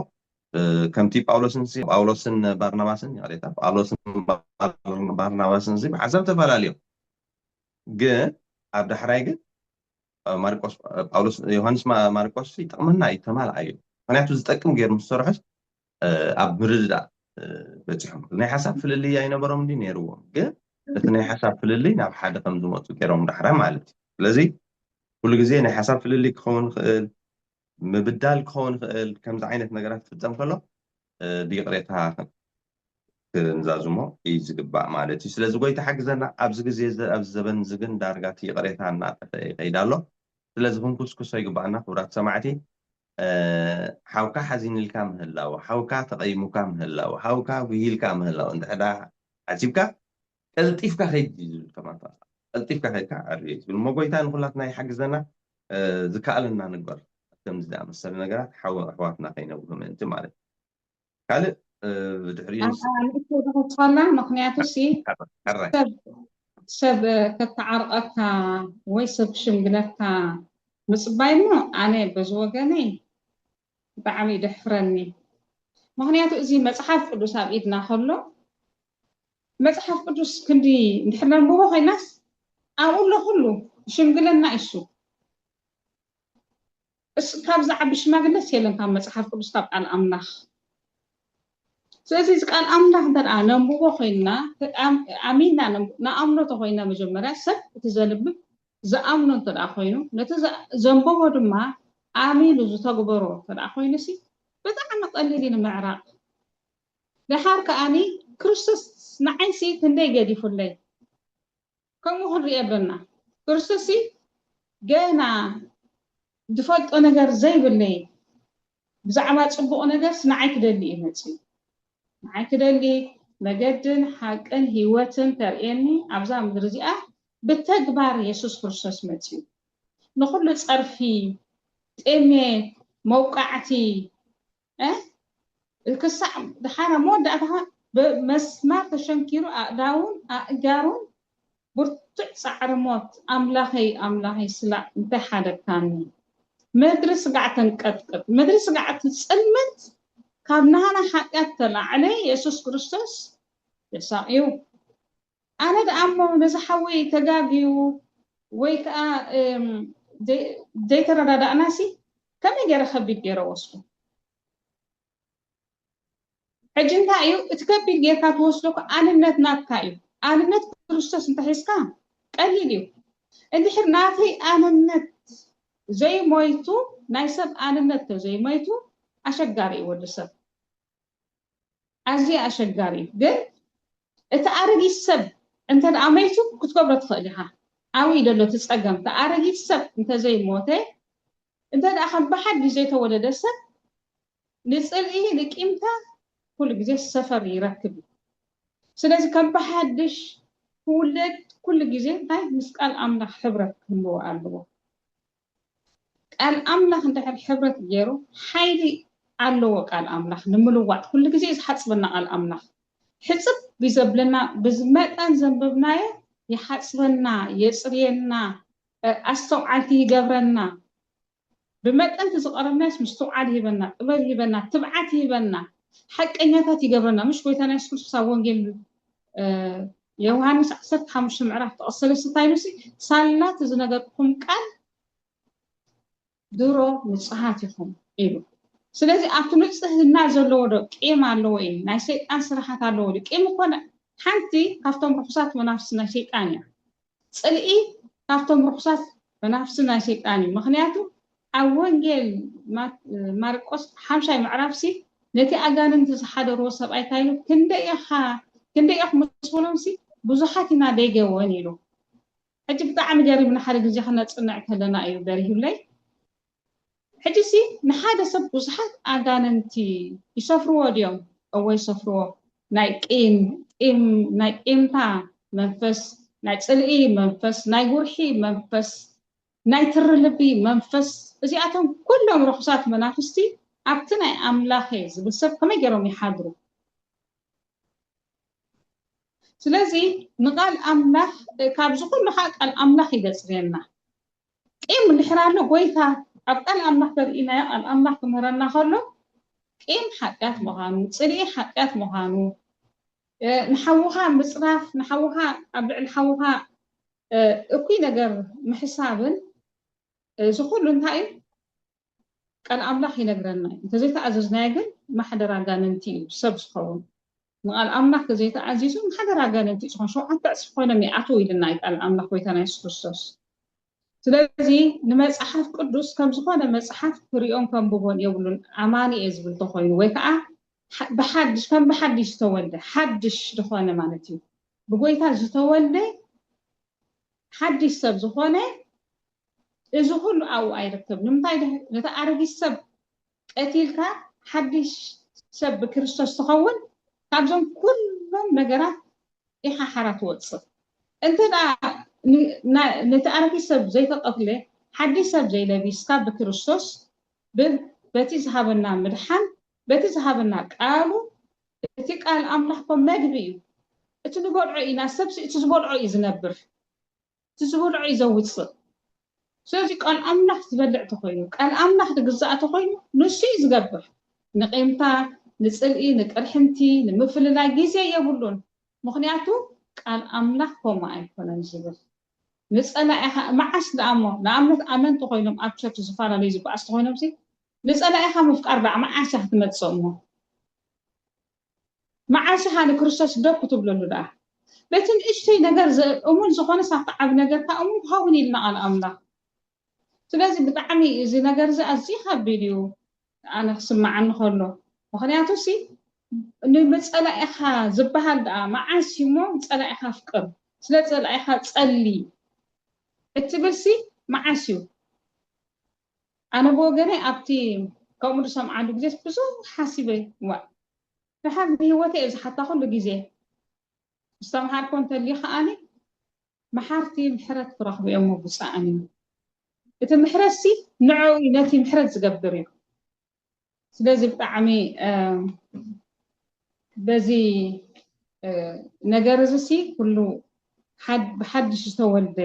ከምቲ ጳውሎስን ሲ- ጳውሎስን ባርናባስን ይቕሬታ፣ ጳውሎስን ባር- ባርናባስን ሲ ብሓሳብ ተፈላለዮም፣ ግን ኣብ ዳሕራይ ግን ማርቆስ ጳውሎስ ዮሃንስ ማ- ማርቆስ ይጠቕመና እዩ፣ ተማልኣ እዩ። ምክንያቱ ዝጠቅም ገይሩ ምስ ሰርሖስ ኣብ ምርድዳእ በፂሖም። ናይ ሓሳብ ፍልልይ ኣይነበሮም እንዲ ነይርዎም፣ ግን እቲ ናይ ሓሳብ ፍልልይ ናብ ሓደ ከም ዝመፁ ገይሮም ዳሕራይ ማለት እዩ። ስለዚ ኩሉ ግዜ ናይ ሓሳብ ፍልልይ ክኸውን ይኽእል፣ ምብዳል ክኸውን ይኽእል። ከምዚ ዓይነት ነገራት ክፍፀም ከሎ ብይቕሬታ ክንዛዝሞ እዩ ዝግባእ ማለት እዩ። ስለዚ ጎይታ ሓግዘና። ኣብዚ ግዜ እዚ ኣብዚ ዘበን እዚ ግን ዳርጋ እቲ ይቕሬታ እናጠፈአ ይኸይድ ኣሎ። ስለዚ ክንኩስኩሶ ይግባኣና ክቡራት ሰማዕቲ። ሓውካ ሓዚንልካ ምህላው፣ ሓውካ ተቐይሙካ ምህላው፣ ሓውካ ጉሂልካ ምህላው እንድሕዳ ሓሲብካ ቀልጢፍካ ከይድ እዩ ዝብል ከማታ። ቀልጢፍካ ከይድካ ዕርዩ ዝብል እሞ ጎይታ ንኩላትና ይሓግዘና። ዝከኣለና ንግበር። ከምዚ ዝኣመሰለ ነገራት ኣሕዋትና ከይነብሩ ምእንቲ ማለት። ካልእ ብድሕሪኡ ንእሽተይ ተኸስፈና። ምክንያቱ ሲ ሰብ ከተዓርቀካ ወይ ሰብ ክሽምግለካ ምፅባይ እሞ ኣነ በዚ ወገነይ ብጣዕሚ ይደሕፍረኒ። ምክንያቱ እዚ መፅሓፍ ቅዱስ ኣብ ኢድና ከሎ መፅሓፍ ቅዱስ ክንዲ እንድሕር ነንብቦ ኮይናስ ኣብኡ ኣሎ ኩሉ ሽምግለና እሱ ካብ ዝዓቢ ሽማግለስ የለን ካብ መፅሓፍ ቅዱስ ካብ ቃል ኣምላኽ። ስለዚ እዚ ቃል ኣምላኽ እንተ ነንብቦ ኮይንና ኣሚንና ንኣምኖ ተኮይና መጀመርያ ሰብ እቲ ዘንብብ ዝኣምኖ እንተ ኮይኑ ነቲ ዘንበቦ ድማ ኣሚኑ ዝተግበሮ እንተ ኮይኑ ሲ ብጣዕሚ ቀሊል እዩ ንምዕራቕ። ደሓር ከኣኒ ክርስቶስ ንዓይሲ ክንደይ ገዲፉለይ ከምኡ ክንርኢ ኣለና። ክርስቶስ ገና ዝፈልጦ ነገር ዘይብለይ ብዛዕባ ፅቡቕ ነገርስ ንዓይ ክደሊ እዩ መፅዩ። ንዓይ ክደሊ መገድን ሓቅን ህይወትን ተርእየኒ ኣብዛ ምድሪ እዚኣ ብተግባር የሱስ ክርስቶስ መፅዩ። ንኩሉ ፀርፊ፣ ጥሜት፣ መውቃዕቲ ክሳዕ ድሓር ኣብ መወዳእታ ብመስማር ተሸንኪሩ ኣእዳውን ኣእጋሩን ብርቱዕ ፃዕሪ ሞት ኣምላኸይ ኣምላኸይ ስላእ እንታይ ሓደግካኒ። ምድሪ ስጋዕ ተንቀጥቅጥ። ምድሪ ስጋዕ ትፅልምት። ካብ ናህና ሓጢኣት ተላዕለ የሱስ ክርስቶስ ተሳቕዩ። ኣነ ደኣ እሞ ነዚ ሓወይ ተጋግዩ ወይ ከዓ ዘይተረዳዳእናሲ ከመይ ገይረ ከቢድ ገይረ ወስዶ? ሕጂ እንታይ እዩ እቲ ከቢድ ጌርካ ትወስዶ? ኣንነት ናትካ እዩ። ኣንነት ክርስቶስ እንተሒዝካ ቀሊል እዩ። እንድሕር ናተይ ኣንነት ዘይሞይቱ ናይ ሰብ ኣንነት ተዘይሞይቱ ኣሸጋሪ እዩ ወዲ ሰብ። ኣዝዩ ኣሸጋሪ እዩ። ግን እቲ ኣረጊት ሰብ እንተ ደኣ መይቱ ክትገብሮ ትኽእል ኢኻ። ኣብኡ እዩ ዘሎ እቲ ጸገም። እቲ ኣረጊት ሰብ እንተዘይሞተ እንተ ደኣ ከም ብሓድሽ ዘይተወለደ ሰብ ንጽልኢ ንቂምታ ኩሉ ግዜ ሰፈር ይረክብ እዩ። ስለዚ ከም ብሓድሽ ክውለድ ኩሉ ግዜ እንታይ ምስ ቃል ኣምላኽ ሕብረት ክህልዎ ኣለዎ። ቃል ኣምላኽ እንድሕር ሕብረት ገይሩ ሓይሊ ኣለዎ። ቃል ኣምላኽ ንምልዋጥ ኩሉ ግዜ እዩ ዝሓፅበና። ቃል ኣምላኽ ሕፅብ ብዘብለና ብዝመጠን ዘንበብናዮ ይሓፅበና፣ የፅርየና፣ ኣስተውዓልቲ ይገብረና። ብመጠን ዝቐረብናስ ምስትውዓል ይህበና፣ ጥበብ ይህበና፣ ትብዓት ይህበና፣ ሓቀኛታት ይገብረና። ምሽ ጎይታና የሱስ ክርስቶስ ኣብ ወንጌል ዮሃንስ ዓሰርተ ሓሙሽተ ምዕራፍ ተቐሰለ ስታይሉ ሳላ እቲ ዝነገርኩም ቃል ድሮ ንጹሃት ኢኹም ኢሉ። ስለዚ ኣብቲ ንጽህና ዘለዎ ዶ ቂም ኣለዎ እዩ? ናይ ሰይጣን ስራሓት ኣለዎ ድዩ? ቂም እኮ ሓንቲ ካብቶም ርኹሳት መናፍስቲ ናይ ሰይጣን እያ። ጽልኢ ካብቶም ርኹሳት መናፍስቲ ናይ ሰይጣን እዩ። ምኽንያቱ ኣብ ወንጌል ማርቆስ ሓምሻይ ምዕራፍሲ ነቲ ኣጋንንቲ ዝሓደርዎ ሰብኣይ እንታይ ኢሉ? ክንደይ ኢኻ ክንደይ ኢኹም ምስ በሎምሲ ብዙሓት ኢና ደይገወን ኢሉ። ሕጂ ብጣዕሚ ገሪምና ሓደ ግዜ ክነፅንዕ ከለና እዩ በሪሁለይ። ሕጂ ሲ ንሓደ ሰብ ብዙሓት ኣጋንንቲ ይሰፍርዎ ድዮም? እወ ይሰፍርዎ። ናይ ቂም ቂም ናይ ቂምታ መንፈስ፣ ናይ ፅልኢ መንፈስ፣ ናይ ጉርሒ መንፈስ፣ ናይ ትሪ ልቢ መንፈስ፣ እዚኣቶም ኩሎም ርኹሳት መናፍስቲ ኣብቲ ናይ ኣምላኸ ዝብል ሰብ ከመይ ገይሮም ይሓድሩ? ስለዚ ንቃል ኣምላኽ ካብዚ ኩሉ ከዓ ቃል ኣምላኽ ይገፅርየና። ቂም እንድሕር ኣሎ ጎይታ ኣብ ቃል ኣምላኽ ተርእናዮ ቃል ኣምላኽ ክምህረና ከሎ ቂም ሓጢኣት ምዃኑ፣ ፅልኢ ሓጢኣት ምዃኑ፣ ንሓውኻ ምፅራፍ፣ ንሓውኻ ኣብ ልዕሊ ሓውኻ እኩይ ነገር ምሕሳብን እዚ ኩሉ እንታይ እዩ? ቃል ኣምላኽ ይነግረና እዩ። እንተዘይተኣዘዝናዮ ግን ማሕደር ኣጋንንቲ እዩ ሰብ ዝኸውን። ንቃል ኣምላኽ ተዘይተኣዚዙ ማሕደር ኣጋንንቲ እዩ ዝኾን። ሸውዓተ ዕፅፊ ኮይኖም ይኣትዉ ኢልና እዩ ቃል ኣምላኽ ጎይታና የሱስ ክርስቶስ። ስለዚ ንመፅሓፍ ቅዱስ ከም ዝኾነ መፅሓፍ ክሪኦን ከንብቦን የብሉን። ኣማኒ እየ ዝብል ተኮይኑ ወይ ከዓ ብሓድሽ ከም ብሓድሽ ዝተወልደ ሓድሽ ዝኾነ ማለት እዩ። ብጎይታ ዝተወልደ ሓድሽ ሰብ ዝኾነ እዚ ኩሉ ኣብኡ ኣይርከብ። ንምንታይ ነቲ ኣረጊት ሰብ ቀቲልካ ሓድሽ ሰብ ብክርስቶስ ትኸውን፣ ካብዞም ኩሎም ነገራት ኢኻ ሓራ ትወፅእ። እንተ ደኣ ነቲ ኣረጊት ሰብ ዘይተቐትለ፣ ሓድሽ ሰብ ዘይለቢስካ ብክርስቶስ፣ በቲ ዝሃበና ምድሓን፣ በቲ ዝሃበና ቃሉ፣ እቲ ቃል ኣምላኽ ኮ መግቢ እዩ። እቲ ንበልዖ ኢና፣ ሰብሲ እቲ ዝበልዖ እዩ ዝነብር። እቲ ዝበልዖ እዩ ዘውፅእ። ስለዚ ቃል ኣምላኽ ዝበልዕ ተኮይኑ፣ ቃል ኣምላኽ ዝግዛእ ተኮይኑ፣ ንሱ እዩ ዝገብር። ንቂምታ፣ ንፅልኢ፣ ንቅርሕንቲ፣ ንምፍልላይ ግዜ የብሉን። ምክንያቱ ቃል ኣምላኽ ከምኡ ኣይኮነን ዝብል። ንፀላኢኻ መዓስ ደኣ እሞ፣ ንኣብነት ኣመንቲ ኮይኖም ኣብ ቸርች ዝተፈላለዩ ዝበኣስ ተኮይኖም ሲ፣ ንፀላኢኻ ምፍቃር ደኣ መዓስ እያ ክትመፅእ እሞ? መዓስ ኢኻ ንክርስቶስ ደው ክትብለሉ ደኣ? በቲ ንእሽተይ ነገር እሙን ዝኾነ ሳብቲ ዓብ ነገር ከኣ እሙን ክኸውን ኢልና ቃል ኣምላኽ። ስለዚ ብጣዕሚ እዚ ነገር እዚ ኣዝዩ ከቢድ እዩ። ኣነ ክስምዓኒ ከሎ ምኽንያቱ ሲ ንመጸላኢኻ ዝበሃል ደኣ መዓስ እዩ እሞ ጸላኢኻ ኣፍቅር፣ ስለ ጸላኢኻ ጸሊ እትብል ሲ መዓስ እዩ? ኣነ ብወገነይ ኣብቲ ከምኡ ዝሰምዓሉ ግዜ ብዙሕ ሓሲበ። ዋ፣ ደሓር ንህይወተይ እየ ዝሓታ ኩሉ ግዜ። ዝተምሃርኮ እንተልዩ ከኣኒ መሓርቲ ምሕረት ክረኽቡ እዮም ብፁዓን እዩ። እቲ ምሕረት ሲ ንዕኡ እዩ ነቲ ምሕረት ዝገብር እዩ። ስለዚ ብጣዕሚ በዚ ነገር እዚ ሲ ኩሉ ብሓድሽ ዝተወልደ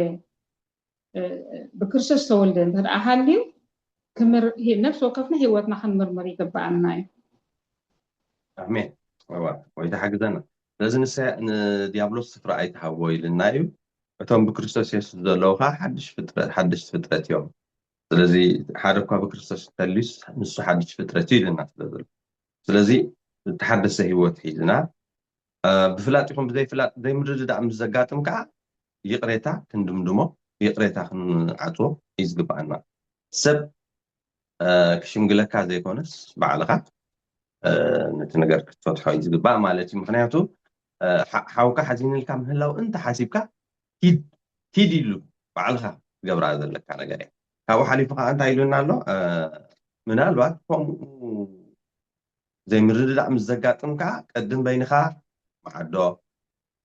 ብክርስቶስ ዝተወልደ እንተ ደኣ ሃልዩ ነፍሲ ወከፍና ህይወትና ክንምርምር ይግብኣና እዩ። ኣሜን። እዋ ወይ ተሓግዘና። ስለዚ ንሰ ንዲያብሎስ ስፍራ ኣይትሃቦ ኢልና እዩ። እቶም ብክርስቶስ የሱስ ዘለዉ ከዓ ሓድሽ ፍጥረት ሓድሽ ፍጥረት እዮም። ስለዚ ሓደ እኳ ብክርስቶስ እንተልዩስ ንሱ ሓድሽ ፍጥረት እዩ ኢልና ስለ ዘሎ ስለዚ ዝተሓደሰ ህይወት ሒዝና ብፍላጥ ይኹን ብዘይፍላጥ ዘይምርድዳእ ምስ ዘጋጥም ከዓ ይቕሬታ ክንድምድሞ ይቕሬታ ክንዓፅዎ እዩ ዝግባኣና። ሰብ ክሽምግለካ ዘይኮነስ ባዕልኻ ነቲ ነገር ክትፈትሖ እዩ ዝግባእ ማለት እዩ። ምክንያቱ ሓውካ ሓዚንልካ ምህላው እንተ ሓሲብካ ሂድ ሂድ ኢሉ ባዕልኻ ትገብራ ዘለካ ነገር እያ። ካብኡ ሓሊፉ ከዓ እንታይ ኢሉና ኣሎ? ምናልባት ከምኡ ዘይምርድዳእ ምስ ዘጋጥም ከዓ ቅድም በይንኻ መዓዶ፣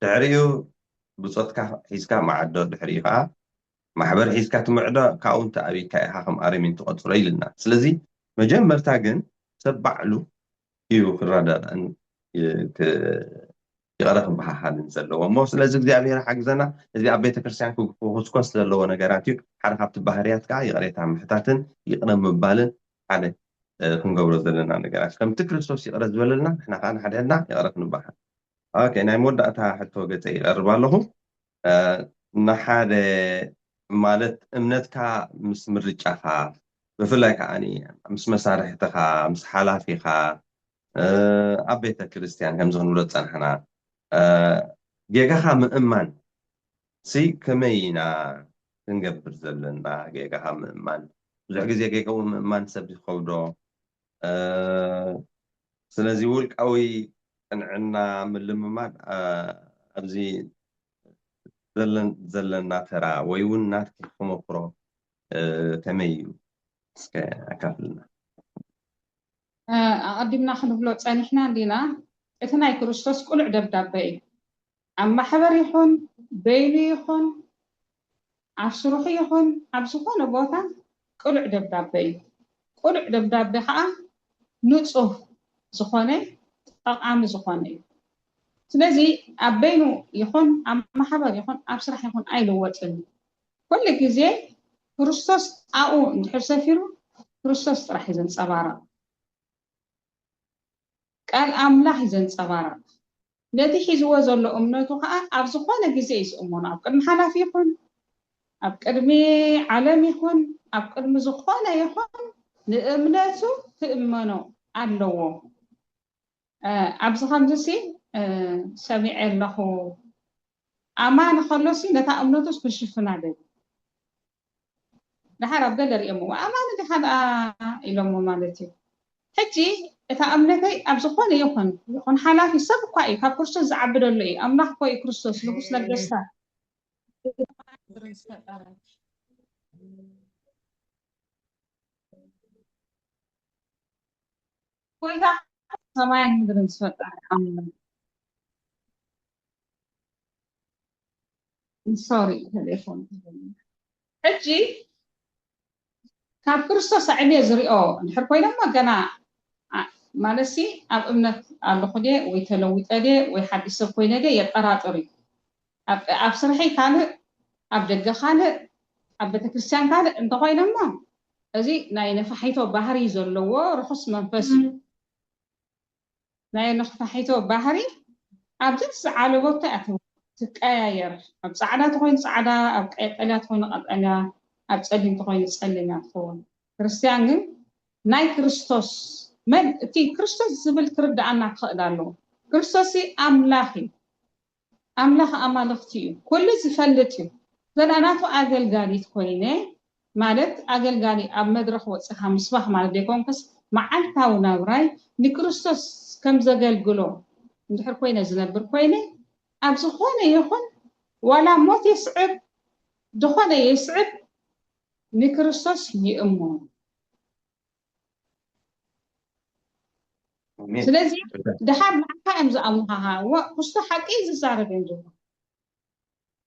ድሕሪኡ ብፆትካ ሒዝካ መዓዶ፣ ድሕሪኡ ከዓ ማሕበር ሒዝካ ትምዕዶ፣ ካብኡ እንተ ኣብይካ ኢኻ ከም ኣረሜን ትቐፅሮ ኢልና። ስለዚ መጀመርታ ግን ሰብ ባዕሉ እዩ ክረዳዳእን ይቕረ ክበሃሃልን ዘለዎ እሞ ስለዚ እግዚኣብሔር ሓግዘና። እዚ ኣብ ቤተክርስትያን ክኩስኮስ ዘለዎ ነገራት እዩ። ሓደ ካብቲ ባህርያት ከዓ ይቕሬታ ምሕታትን ይቕረ ምባልን ሓደ ክንገብሮ ዘለና ነገራት ከምቲ ክርስቶስ ይቕረ ዝበለልና ንሕና ከዓ ንሓድሕድና ይቕረ ክንበሃል። ኦኬ ናይ መወዳእታ ሕቶ ገፀ ይቐርብ ኣለኹ። ንሓደ ማለት እምነትካ ምስ ምርጫኻ ብፍላይ ከዓ ምስ መሳርሕትኻ ምስ ሓላፊኻ ኣብ ቤተ ክርስቲያን ከምዚ ክንብሎ ዝፀናሕና ጌጋኻ ምእማን ሲ ከመይ ኢና ክንገብር ዘለና? ጌጋኻ ምእማን ብዙሕ ግዜ ጌጋኡ ምእማን ሰብ ይኸብዶ። ስለዚ ውልቃዊ ቅንዕና ምልምማድ ኣብዚ ዘለና ተራ ወይ እውን ናትኪ ተመክሮ ከመይ እዩ? እስከ ኣካፍልና። ኣቐዲምና ክንብሎ ጸኒሕና እንዲና፣ እቲ ናይ ክርስቶስ ቅሉዕ ደብዳበ እዩ። ኣብ ማሕበር ይኹን በይኑ ይኹን ኣብ ስርሑ ይኹን ኣብ ዝኾነ ቦታ ቅሉዕ ደብዳበ እዩ። ቅሉዕ ደብዳበ ከዓ ንጹህ ዝኾነ ጠቓሚ ዝኾነ እዩ። ስለዚ ኣብ በይኑ ይኹን ኣብ ማሕበር ይኹን ኣብ ስራሕ ይኹን ኣይልወጥን እዩ። ኩሉ ግዜ ክርስቶስ ኣብኡ እንድሕር ሰፊሩ ክርስቶስ ጥራሕ እዩ ዘንጸባርቕ። ቃል ኣምላኽ እዩ ዘንጸባርቕ። ነቲ ሒዝዎ ዘሎ እምነቱ ኸኣ ኣብ ዝኾነ ግዜ እዩ ዝእመኖ። ኣብ ቅድሚ ሓላፊ ይኹን ኣብ ቅድሚ ዓለም ይኹን ኣብ ቅድሚ ዝኾነ ይኹን ንእምነቱ ክእመኖ ኣለዎ። ኣብዚ ከምዚ ሲ ሰሚዐ ኣለኹ ኣማን ከሎሲ ነታ እምነቱስ ክሽፍና ደል ድሓር ኣብ ገለ ሪኦምዎ ኣማን እንዲኻ ደኣ ኢሎሞ ማለት እዩ። ሕጂ እታ እምነተይ ኣብ ዝኾነ ይኹን ይኹን ሓላፊ ሰብ እኳ እዩ ካብ ክርስቶስ ዝዓቢ ደሎ እዩ ኣምላኽ እኮ እዩ ክርስቶስ ንጉስ ነገስታት። ጎይታ ሰማይን ምድርን ዝፈጠረ ኣምላኽ። ሶሪ፣ ቴሌፎን። ሕጂ ካብ ክርስቶስ ኣዕብየ ዝሪኦ እንድሕር ኮይኖሞ ገና፣ ኣ-፣ ማለትሲ ኣብ እምነት ኣለኹ ድየ ወይ ተለዊጠ ድየ ወይ ሓዲሽ ሰብ ኮይነ ድየ የጠራጥር እዩ። ኣብ፣ ኣብ ስርሐይ ካልእ፣ ኣብ ደገ ካልእ፣ ኣብ ቤተክርስትያን ካልእ እንተኾይኖሞ፣ እዚ ናይ ነፋሒቶ ባህሪ ዘለዎ ርኹስ መንፈስ እዩ። ናይ ነፋሒቶ ባህሪ ኣብ ዘዝዓለቦ እንታይ ኣትው-፣ ትቀያየር። ኣብ ጻዕዳ ተኾይኑ ጻዕዳ፣ ኣብ ቀጠልያ ተኾይኑ ቀጠልያ፣ ኣብ ጸሊም ተኾይኑ ጸሊም እያ ትኸውን። ክርስትያን ግን ናይ ክርስቶስ፣ መን እቲ ክርስቶስ ዝብል ክርድኣና ክኽእል ኣለዎ። ክርስቶስ ኣምላኽ እዩ። ኣምላኽ ኣማልኽቲ እዩ። ኩሉ ዝፈልጥ እዩ። ገና ናቱ ኣገልጋሊት ኮይነ፣ ማለት ኣገልጋሊ ኣብ መድረኽ ወጺኻ ምስባኽ ማለት ዘይኮንኩስ፣ መዓልታዊ ናብራይ ንክርስቶስ ከም ዘገልግሎ እንድሕር ኮይነ ዝነብር ኮይነ፣ ኣብ ዝኾነ ይኹን ዋላ ሞት የስዕብ፣ ዝኾነ የስዕብ፣ ንክርስቶስ ይእምኖ። ኣሜን። ስለዚ ድሓር ንዓኻ እዮም ዝኣምኑኻ። ወ-፣ ክስቶ ሓቂ ዝዛረብ እዮም ዝብሉ።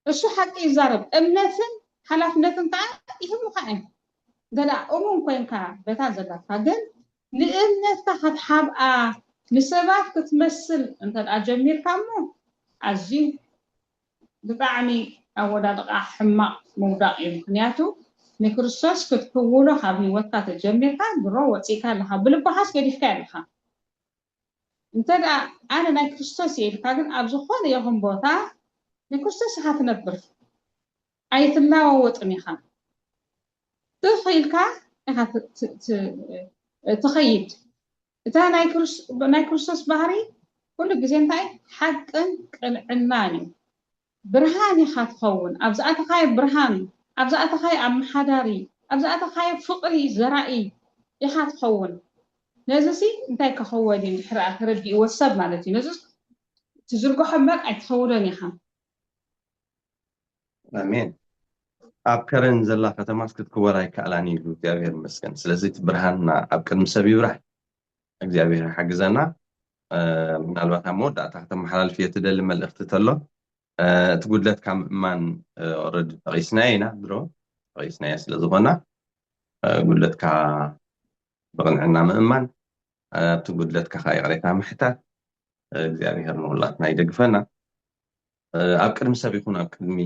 እሱ ሓቂ ይዛረብ። እምነትን ሓላፍነትን ከዓ ይህቡኻ እዮም። ገለ እሙን ኮይንካ በታ ዘላትካ፣ ግን ንእምነትካ ክትሓብኣ፣ ንሰባት ክትመስል እንተ ደኣ ጀሚርካ እሞ፣ ኣዝዩ ብጣዕሚ ኣወዳድቓ ሕማቕ ምውዳቕ እዩ። ምኽንያቱ ንክርስቶስ ክትሕውሎ ካብ ህይወትካ ተጀሚርካ፣ ድሮ ወጺእካ ኣለኻ። ብልብኻስ ገዲፍካ ኣለኻ። እንተ ደኣ ኣነ ናይ ክርስቶስ እየ ኢልካ ግን ኣብ ዝኾነ ይኹን ቦታ ንክርስቶስ ኢኻ ትነብር። ኣይትለዋወጥን ኢኻ። ትኽ ኢልካ ኢኻ ት-፣ ት-፣ ት-፣ ትኸይድ። እታ ናይ ክርስ-፣ ናይ ክርስቶስ ባህሪ ኩሉ ግዜ እንታይ? ሓቅን ቅንዕናን እዩ። ብርሃን ኢኻ ትኸውን። ኣብ ዝኣተኻዮ ብርሃን፣ ኣብ ዝኣተኻዮ ኣመሓዳሪ፣ ኣብ ዝኣተኻዮ ፍቕሪ ዘራኢ ኢኻ ትኸውን። ነዚሲ እንታይ ክኸውን እዩ እንድሕር ተረዲእዎ ሰብ ማለት እዩ። ነዚ ትዝርግሖ እምበር ኣይትኸውሎን ኢኻ። ኣሜን። ኣብ ከረን ዘላ ከተማስ ክትክወል ኣይከኣላን እዩ፣ እግዚኣብሔር ይመስገን። ስለዚ እቲ ብርሃንና ኣብ ቅድሚ ሰብ ይብራህ። እግዚኣብሔር ይሓግዘና። እ፣ ምናልባት ኣብ መወዳእታ ከተመሓላልፍዮ ትደሊ መልእኽቲ ተሎ፣ እ፣ እቲ ጉድለትካ ምእማን፣ እ፣ ኦረዲ ጠቒስናዮ ኢና፣ ድሮ ጠቒስናዮ ስለ ዝኾና፣ እ፣ ጉድለትካ ብቕንዕና ምእማን፣ እ፣ ኣብቲ ጉድለትካ ከዓ ይቕሬታ ምሕታት፣ እ፣ እግዚኣብሔር ንኹላትና ይደግፈና። እ፣ ኣብ ቅድሚ ሰብ ይኹን ኣብ ቅድሚ፣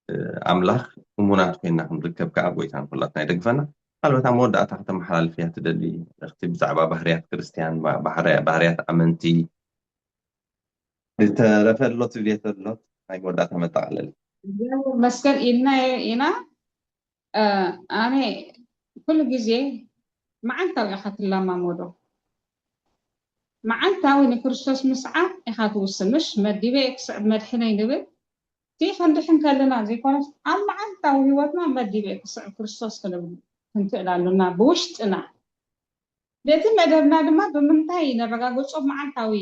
እ፣ ኣምላኽ እሙናት ኮይንና ክንርከብ ከዓ ጎይታ ንኹላትና ይደግፈና። ምናልባት ኣብ መወዳእታ ከተመሓላልፍያ ትደሊ መልእኽቲ ብዛዕባ ባህርያት ክርስትያን፣ ባ-፣ ባህርያ-፣ ባህርያት ኣመንቲ፣ ዝተረፈ ኣሎ ትብልዮ ተሎ ናይ መወዳእታ መጠቓለሊ። እግዚኣብሔር ይመስገን ኢልና ኢና። እ፣ ኣነ ኩሉ ግዜ መዓልታዊ ኢኻ ትለማመዶ። መዓልታዊ ንክርስቶስ ምስዓብ ኢኻ ትውስን። ምሽ መዲበ ክስዕብ መድሕነይ ንብል። እቲ ክንድሕን ከለና ዘይኮነስ ኣብ መዓልታዊ ህይወትና መዲበ ክስዕብ ክርስቶስ ክንብል ክንክእል ኣሎና ብውሽጥና። ነቲ መደብና ድማ ብምንታይ ነረጋግጾ? መዓልታዊ